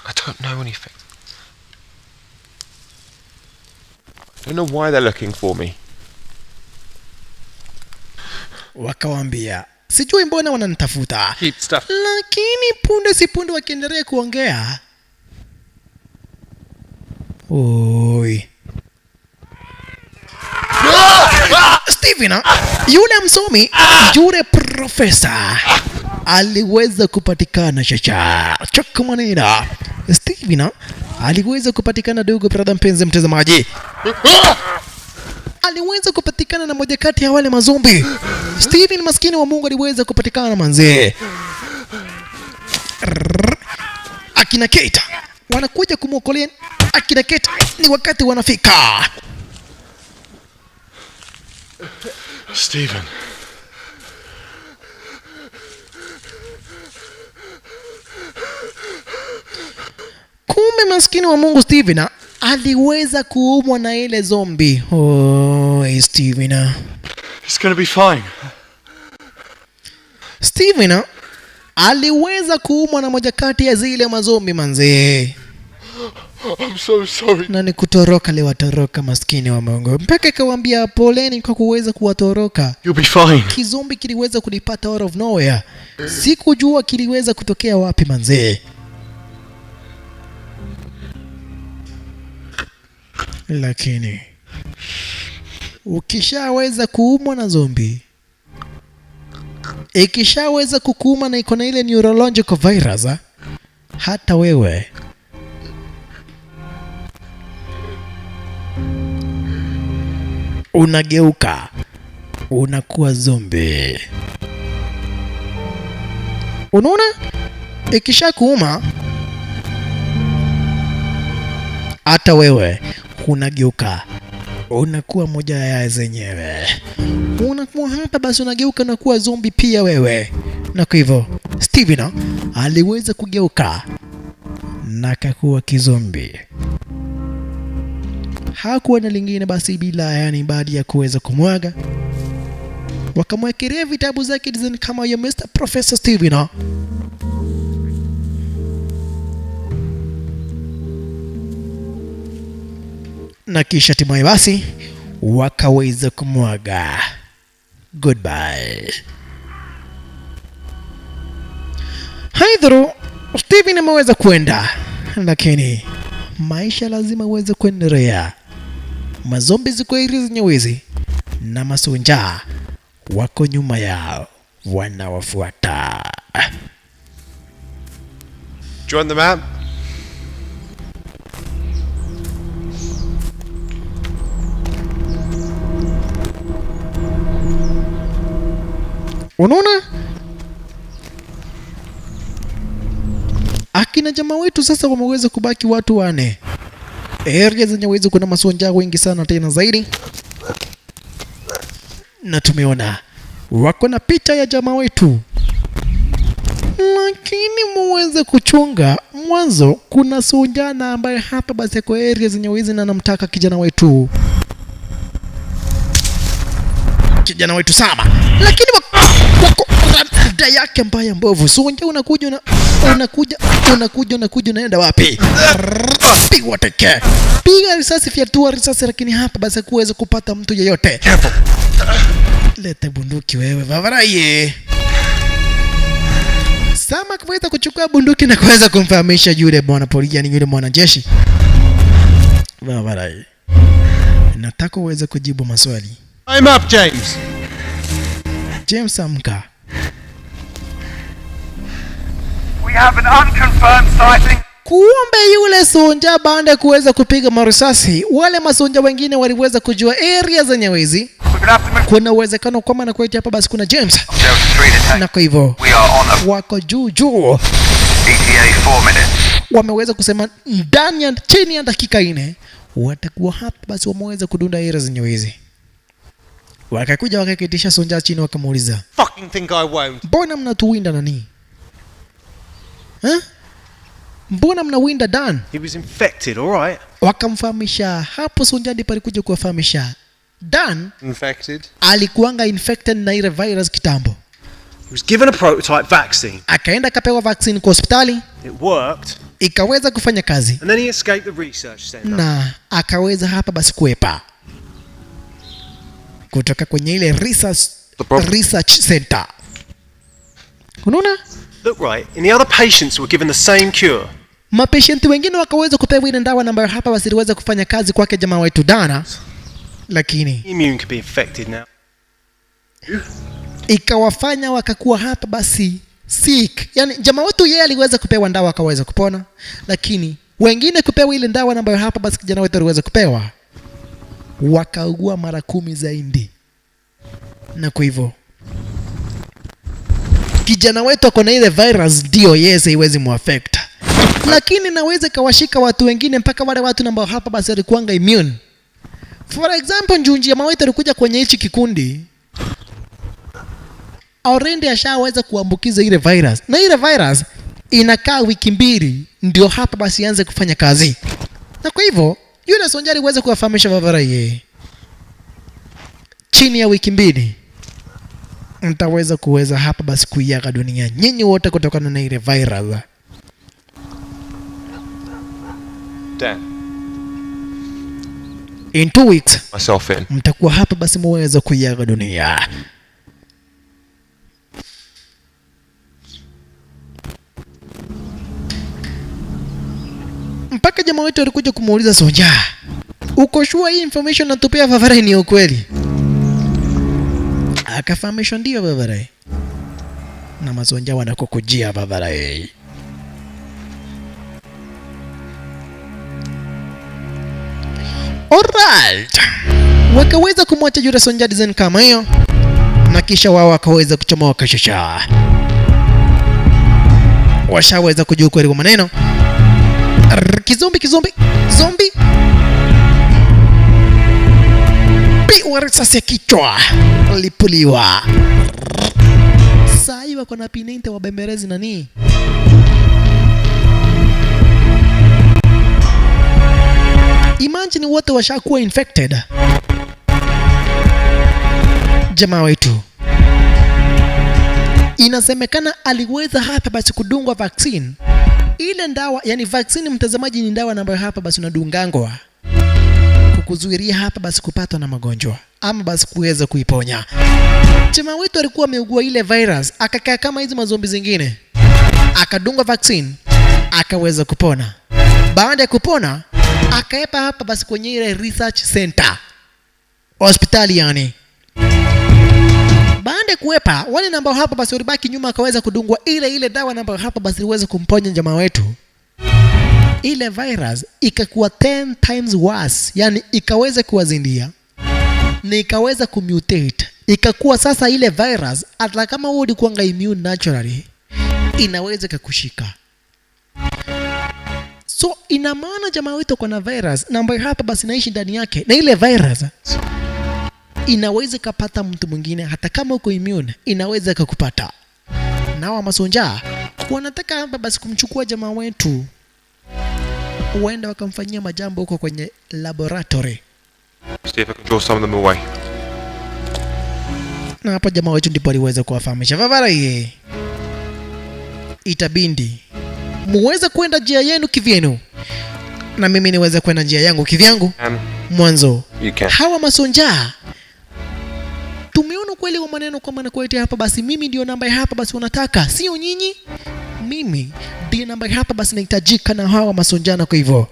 [SPEAKER 9] I don't know anything.
[SPEAKER 3] I don't know why they're looking for me.
[SPEAKER 1] Wakawambia sijui mbona wananitafuta.
[SPEAKER 2] Keep stuff.
[SPEAKER 1] Lakini punde si punde wakiendelea kuongea, oi, Steven, yule msomi, yule profesa aliweza kupatikana. Chacha chakmanina, Steven aliweza kupatikana. Dogo brother, mpenzi mtazamaji, aliweza kupatikana na moja kati ya wale mazombi. Steven maskini wa Mungu aliweza kupatikana manzee. Akina Kate wanakuja kumwokolea. Akina Kate ni wakati wanafika.
[SPEAKER 3] Stephen.
[SPEAKER 1] Kumbe maskini wa Mungu Steven aliweza kuumwa na ile zombi. Oh, Steven.
[SPEAKER 3] It's gonna be fine.
[SPEAKER 1] Steven aliweza kuumwa na moja kati ya zile mazombi manzee.
[SPEAKER 3] I'm so sorry.
[SPEAKER 1] Na ni kutoroka aliwatoroka maskini wa Mungu. Mpaka akawaambia poleni kwa kuweza kuwatoroka.
[SPEAKER 3] You'll be fine.
[SPEAKER 1] Kizombi kiliweza kunipata out of nowhere. Sikujua kiliweza kutokea wapi manzee. Lakini ukishaweza kuumwa na zombi, ikishaweza kukuuma na iko na ile neurological virus, hata wewe unageuka unakuwa zombi. Unaona, ikisha kuuma hata wewe unageuka unakuwa moja ya zenyewe, unakuwa hapa basi unageuka na kuwa zombi pia wewe. Na kwa hivyo Steven aliweza kugeuka na akakuwa kizombi. Hakuwa na lingine basi bila yani baada ya kuweza kumwaga, wakamwekelea vitabu zake design kama ya Mr. Professor Steven. Na kisha hatimaye basi wakaweza kumwaga. Goodbye. Haidhuru Steven ameweza kwenda, lakini maisha lazima uweze kuendelea. Mazombi ziko hili zenye na masunja wako nyuma yao wanawafuata.
[SPEAKER 2] Do you want the map?
[SPEAKER 1] Unaona? Akina jamaa wetu sasa wameweza kubaki watu wane. Area zenye wezi kuna masonja wengi sana tena zaidi. Na tumeona wako na picha ya jamaa wetu. Lakini muweze kuchunga mwanzo kuna sonjana ambaye hapa basi kwa area zenye wezi na anamtaka kijana wetu. Kijana wetu Sama. Lakini wako rada yake mbaya mbovu. Sonja unakuja unakuja unakuja unakuja unaenda wapi? Pigwa teke. Piga risasi, fyatua risasi, lakini hapa basi kuweza kupata mtu yeyote. Leta bunduki wewe vavaraye. Sama kuweza kuchukua bunduki na kuweza kumfahamisha yule bwana polisi, yani yule mwanajeshi. Babarai, nataka uweze kujibu maswali.
[SPEAKER 2] I'm up, James.
[SPEAKER 1] James, amka.
[SPEAKER 8] We have an unconfirmed sighting.
[SPEAKER 1] Kumbe yule sonja baada ya kuweza kupiga marisasi, wale masonja wengine waliweza kujua area zenye wezi.
[SPEAKER 8] We're gonna have to move.
[SPEAKER 1] Kuna uwezekano kwamba na kwetu hapa basi kuna James,
[SPEAKER 8] Delta 3 to
[SPEAKER 1] na kwa hivyo
[SPEAKER 8] We are on a
[SPEAKER 1] wako juu juu,
[SPEAKER 8] ETA 4 minutes.
[SPEAKER 1] wameweza kusema ndani ya chini ya dakika 4 watakuwa hapa basi wameweza kudunda area zenye wezi. Wakakuja wakakitisha sonja chini, wakamuuliza
[SPEAKER 2] Fucking think I won't.
[SPEAKER 1] mbona mnatuwinda nani eh? Mbona mnawinda Dan?
[SPEAKER 3] He was infected, all right.
[SPEAKER 1] Wakamfahamisha hapo, Sonja ndipo alikuja kuwafahamisha Dan
[SPEAKER 2] Infected.
[SPEAKER 1] alikuanga infected na ile virus kitambo,
[SPEAKER 3] He was given a prototype vaccine.
[SPEAKER 1] akaenda akapewa vaccine kwa hospitali,
[SPEAKER 3] It worked,
[SPEAKER 1] ikaweza kufanya kazi
[SPEAKER 3] and then he escaped the research center.
[SPEAKER 1] na akaweza hapa basi kuepa kutoka kwenye ile research center. Unaona,
[SPEAKER 3] Look, right, and the other patients were given the same cure.
[SPEAKER 1] mapatienti wengine wakaweza kupewa ile dawa ambayo hapa basi iliweza kufanya kazi kwake jamaa wetu Dana, lakini
[SPEAKER 3] Immune could be infected now.
[SPEAKER 1] ikawafanya wakakuwa hapa basi sick. Yani jamaa wetu yeye aliweza kupewa dawa akaweza kupona, lakini wengine kupewa ile dawa ambayo hapa basi kijana wetu aliweza kupewa wakaugua mara 10 zaidi, na kwa hivyo kijana wetu ako na ile virus, ndio yes, haiwezi muaffect, lakini naweza kawashika watu wengine mpaka wale watu ambao hapa basi walikuanga immune. For example, Njunji jamaa wetu alikuja kwenye hichi kikundi already ashaweza kuambukiza ile virus, na ile virus inakaa wiki 2 ndio hapa basi ianze kufanya kazi. Na kwa hivyo yule sonjari uweze kuwafahamisha Vavara ye chini ya wiki 2 mtaweza kuweza hapa basi kuiaga dunia nyinyi wote kutokana na ile virus.
[SPEAKER 9] Dan.
[SPEAKER 1] In 2 weeks
[SPEAKER 9] Myself in.
[SPEAKER 1] mtakuwa hapa basi muweza kuiaga dunia. Mpaka jamaa wetu alikuja kumuuliza Sonja, uko sure hii information natupea Vavarai ni ukweli? Akafahamishwa ndio Vavarai, na masonja wanakukujia Vavarai. Alright, wakaweza kumwacha yule Sonja design kama hiyo, na kisha wao wakaweza kuchomoka shasha. Washaweza kujua ukweli wa maneno. Kizombi, kizombi, zombi pigwa risasi ya kichwa, lipuliwa. Sai wako na pinente wa bemberezi nani. Imagine wote washakuwa infected. Jamaa wetu inasemekana aliweza hapa basi kudungwa vaccine. Ile ndawa, yani vaccine mtazamaji, ni ndawa ambayo hapa basi unadungangwa kukuzuilia hapa basi kupatwa na magonjwa ama basi kuweza kuiponya. Jamaa wetu alikuwa ameugua ile virus, akakaa kama hizi mazombi zingine, akadungwa vaccine akaweza kupona. Baada ya kupona akaepa hapa basi kwenye ile research center hospitali yani. Baada ya kuepa, wale ambao hapa basi walibaki nyuma akaweza kudungwa ile ile dawa ambayo hapa basi iliweza kumponya jamaa wetu. Ile virus ikakuwa 10 times worse, yani ikaweza kuwazindia na ikaweza kumutate. Ikakuwa sasa ile virus hata kama wewe ulikuwa immune naturally inaweza kukushika. So ina maana jamaa wetu kuna virus na ambayo hapa basi naishi ndani yake, na ile virus inaweza kupata mtu mwingine hata kama uko immune, inaweza kukupata. Na wa masonja wanataka hapa basi kumchukua jamaa wetu, huenda wakamfanyia majambo huko kwenye laboratory.
[SPEAKER 9] See if I can draw some of them away.
[SPEAKER 1] Na hapo jamaa wetu ndipo aliweza kuwafahamisha Vavarai, itabindi muweze kwenda njia yenu kivyenu na mimi niweze kwenda njia yangu kivyangu. Mwanzo hawa masonja tumeona kweli wa maneno kwa maana kwetu hapa basi mimi ndio namba hapa basi wanataka, sio nyinyi. Mimi ndiye namba hapa basi nahitajika na hawa masonjana, kwa hivyo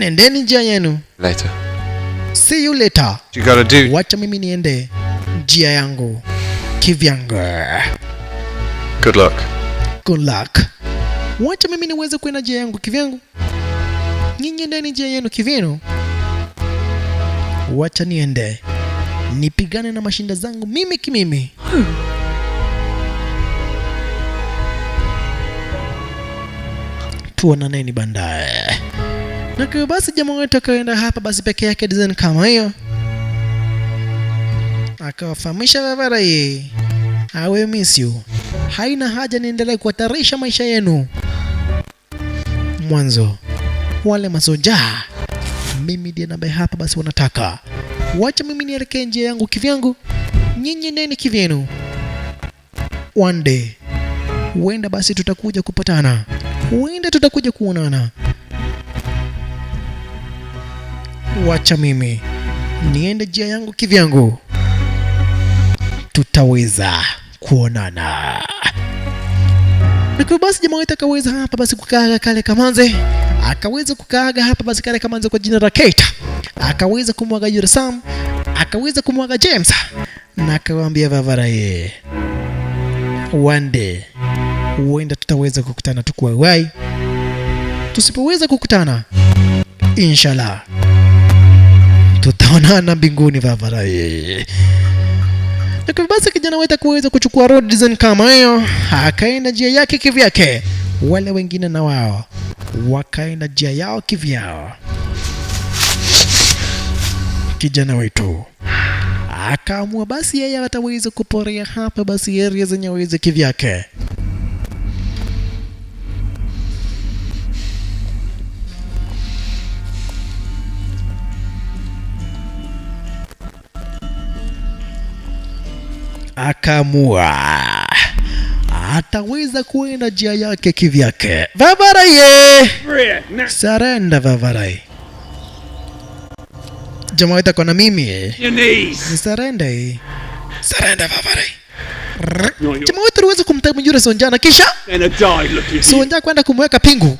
[SPEAKER 1] Nendeni njia yenu.
[SPEAKER 9] Later.
[SPEAKER 1] See you later.
[SPEAKER 2] You gotta do.
[SPEAKER 1] Wacha mimi niende njia yangu kivyangu.
[SPEAKER 3] Good luck.
[SPEAKER 1] Good luck. Wacha mimi niweze kwenda njia yangu kivyangu, nyinyi endeni njia yenu kivyenu. Wacha niende nipigane na mashinda zangu mimi kimimi. Tuonaneni baadaye. Na kwa basi jamaa wetu akaenda hapa basi peke yake design kama hiyo, akawafahamisha barabara hii, I will miss you. Haina haja niendelee kuhatarisha maisha yenu. Mwanzo wale masoja mimi ndiye nambaye hapa basi wanataka. Wacha mimi nielekee njia yangu kivyangu, nyinyi neni kivyenu. One day huenda basi tutakuja kupatana, huenda tutakuja kuonana. Wacha mimi niende njia yangu kivyangu, tutaweza kuonana. Na kwa basi jamaa wetu akaweza hapa basi kukaaga kale kamanze, akaweza kukaaga hapa basi kale kamanze kwa jina la Kate, akaweza kumwaga yule Sam, akaweza kumwaga James, na akawaambia vavara ye, one day huenda tutaweza kukutana tukuwa wai, tusipoweza kukutana inshallah tutaonana mbinguni vavara ye. Na kwa basi kijana wetu akaweza kuchukua road design kama hiyo, akaenda njia yake kivyake. Wale wengine na wao wakaenda njia yao kivyao. Kijana wetu akaamua basi yeye ataweza kuporea hapa basi area zenye aweze kivyake. Akaamua ataweza kuenda njia yake kivyake. Vavaraye, sarenda vavarai. Jamaa wetu akona mimi ni sarenda hii, sarenda vavarai. Jamaa wetu aliweza kumtaka yule Sonja na kisha Sonja kwenda kumweka pingu.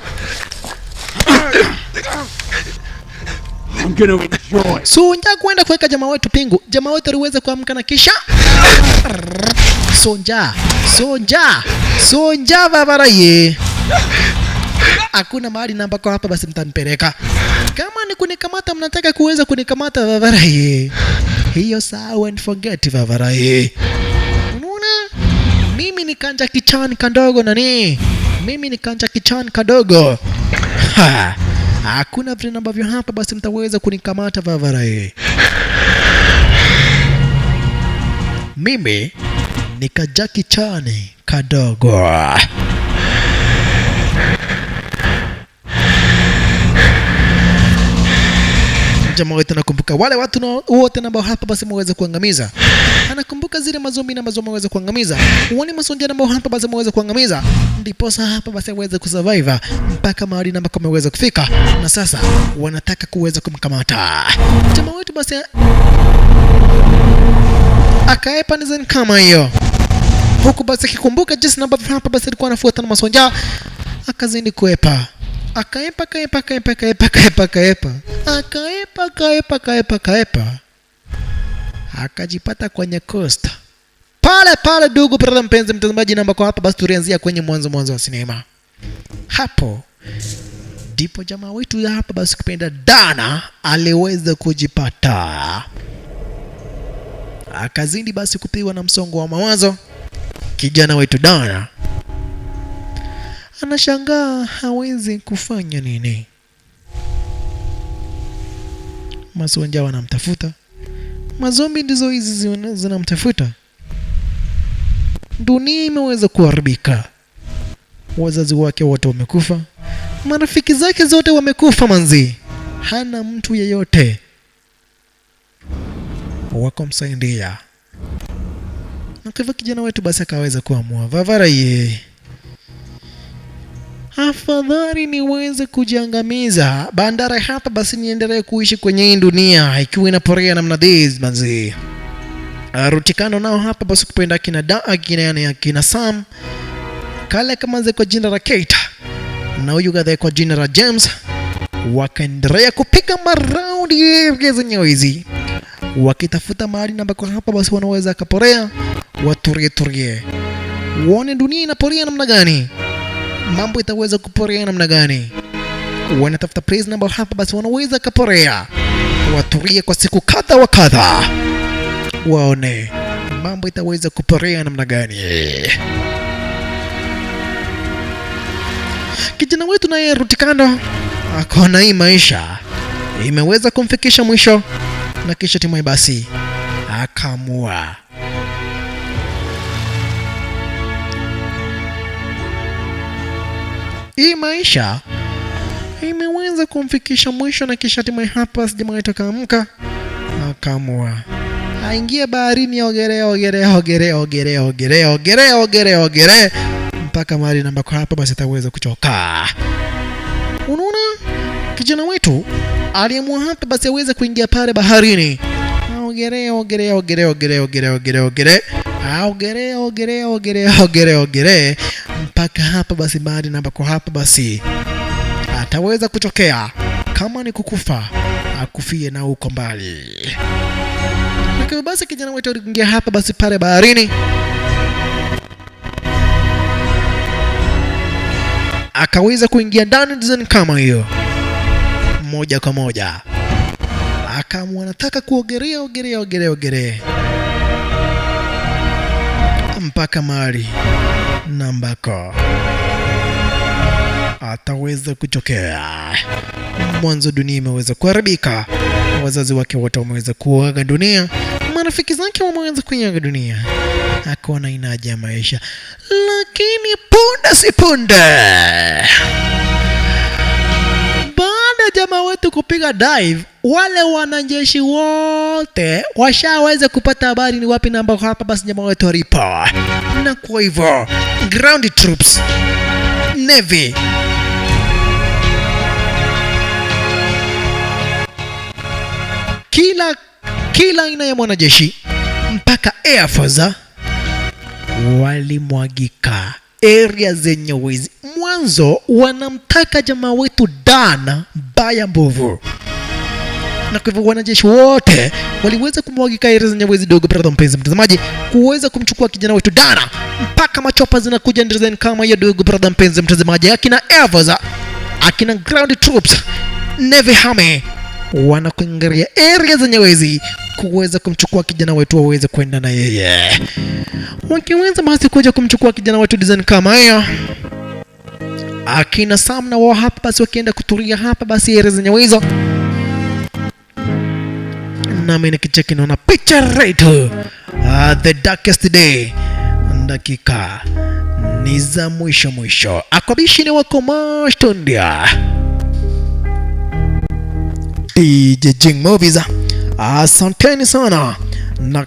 [SPEAKER 1] Sonja kwenda kuweka jamaa wetu pingu. Jamaa wetu aliweza kuamka na kisha Sonja, Sonja, Sonja vavaraye. Hakuna mahali na ambako hapa basi mtanipeleka. Kama ni kunikamata mnataka kuweza kunikamata vavaraye, hiyo sawa and forget vavaraye. Unaona? Mimi ni kanja kichani kadogo nani? Mimi ni kanja kichani kadogo. Ha. Hakuna vile ambavyo hapa basi mtaweza kunikamata vavaraye. Mimi ni kajaki chani kadogo. Jamaa wetu anakumbuka wale watu wote ambao hapa basi mweza kuangamiza. Anakumbuka zile mazombi na ambazo mweza kuangamiza. Wale masonja ambao hapa basi mweza kuangamiza. Ndiposa hapa basi aweze kusurvive mpaka mahali ambako ameweza kufika. Na sasa wanataka kuweza kumkamata. Jamaa wetu basi akaepa nizeni kama hiyo. Huku basi akikumbuka jinsi ambavyo hapa basi alikuwa anafuata na masonja, akazidi kuepa. Akaepa kaepa kaepa kaepa kaepa kaepa. Akaepa kaepa kaepa kaepa. Akajipata kwenye coast. Pale pale ndugu brother mpenzi mtazamaji, namba kwa hapa basi tulianzia kwenye mwanzo wa sinema. Hapo ndipo jamaa wetu hapa basi kupenda Dana aliweza kujipata. Akazidi basi kupigwa na msongo wa mawazo. Kijana wetu Dana anashangaa hawezi kufanya nini. Masonja wanamtafuta, mazombi ndizo hizi zinamtafuta. Dunia imeweza kuharibika, wazazi wake wote wamekufa, marafiki zake zote wamekufa manzi, hana mtu yeyote wakumsaidia. Na kwa hivyo kijana wetu basi akaweza kuamua vavara ye, afadhali niweze kujiangamiza bandara hapa basi niendelee kuishi kwenye hii dunia ikiwa inaporea namna this manzi. Rutikano nao hapa basi kupenda kina da akina yani akina Sam kale kama kwa jina la Kate na huyu gadha kwa jina la James Wakaendelea kupiga maraundi zenyewe hizi, wakitafuta mahali na ambako hapa basi wanaweza kaporea, waturie turie, waone dunia inaporea namna gani, mambo itaweza kuporea namna gani. Wanatafuta place na ambao hapa basi wanaweza kaporea, waturie kwa siku kadha wa kadha, waone mambo itaweza kuporea namna gani. Kijana wetu naye Rutikando akaona hii maisha imeweza kumfikisha mwisho, na kisha timaye basi akaamua hii maisha imeweza kumfikisha mwisho, na kisha hatimaye hapa jamaa wetu akaamka akaamua aingie baharini, ogelee ogelee ogelee ogelee ogelee ogelee ogelee ogelee mpaka mahali ambako hapa basi ataweza kuchoka. Unaona, kijana wetu aliamua hapa basi aweze kuingia pale baharini, ogelee ogelee ogelee ogelee ogelee ogelee ogelee ogelee ogelee ogelee ogelee ogelee mpaka hapa basi mahali ambako hapa basi ataweza kutokea. Kama ni kukufa akufie na huko mbali. Lakini basi kijana wetu aliingia hapa basi pale baharini, akaweza kuingia ndani design kama hiyo moja kwa moja, akaamua anataka kuogelea ogelea ogelea ogelea mpaka mahali na ambako ataweza kutokea. Mwanzo dunia imeweza kuharibika, wazazi wake wote wameweza kuaga dunia, marafiki zake wameweza kuiaga dunia, akaona ina haja ya maisha. Lakini punde si punde, baada ya jamaa wetu kupiga dive, wale wanajeshi wote washaweza kupata habari ni wapi na ambako hapa basi jamaa wetu alipo, na kwa hivyo ground troops, navy, kila aina ya mwanajeshi mpaka Air Force walimwagika area zenye wizi. Mwanzo wanamtaka jamaa wetu Dana baya mbovu, na kwa hivyo wanajeshi wote waliweza kumwagika area zenye wizi dogo, brother mpenzi mtazamaji, kuweza kumchukua kijana wetu Dana mpaka machopa zinakuja design kama hiyo dogo, brother mpenzi mtazamaji, akina Air Force, akina ground troops, Navy Army wanakuingilia area zenye wezi kuweza kumchukua kijana wetu waweze kwenda na yeye. Wakiweza basi kuja kumchukua kijana wetu design kama hiyo, akina Sam na wao hapa basi wakienda kutulia hapa basi area zenye hizo, nami nikicheki naona picha right, the darkest day, dakika ni za mwisho mwisho. Akwabishi ni wako Mashtundia DJ Jing Movies, asanteni sana na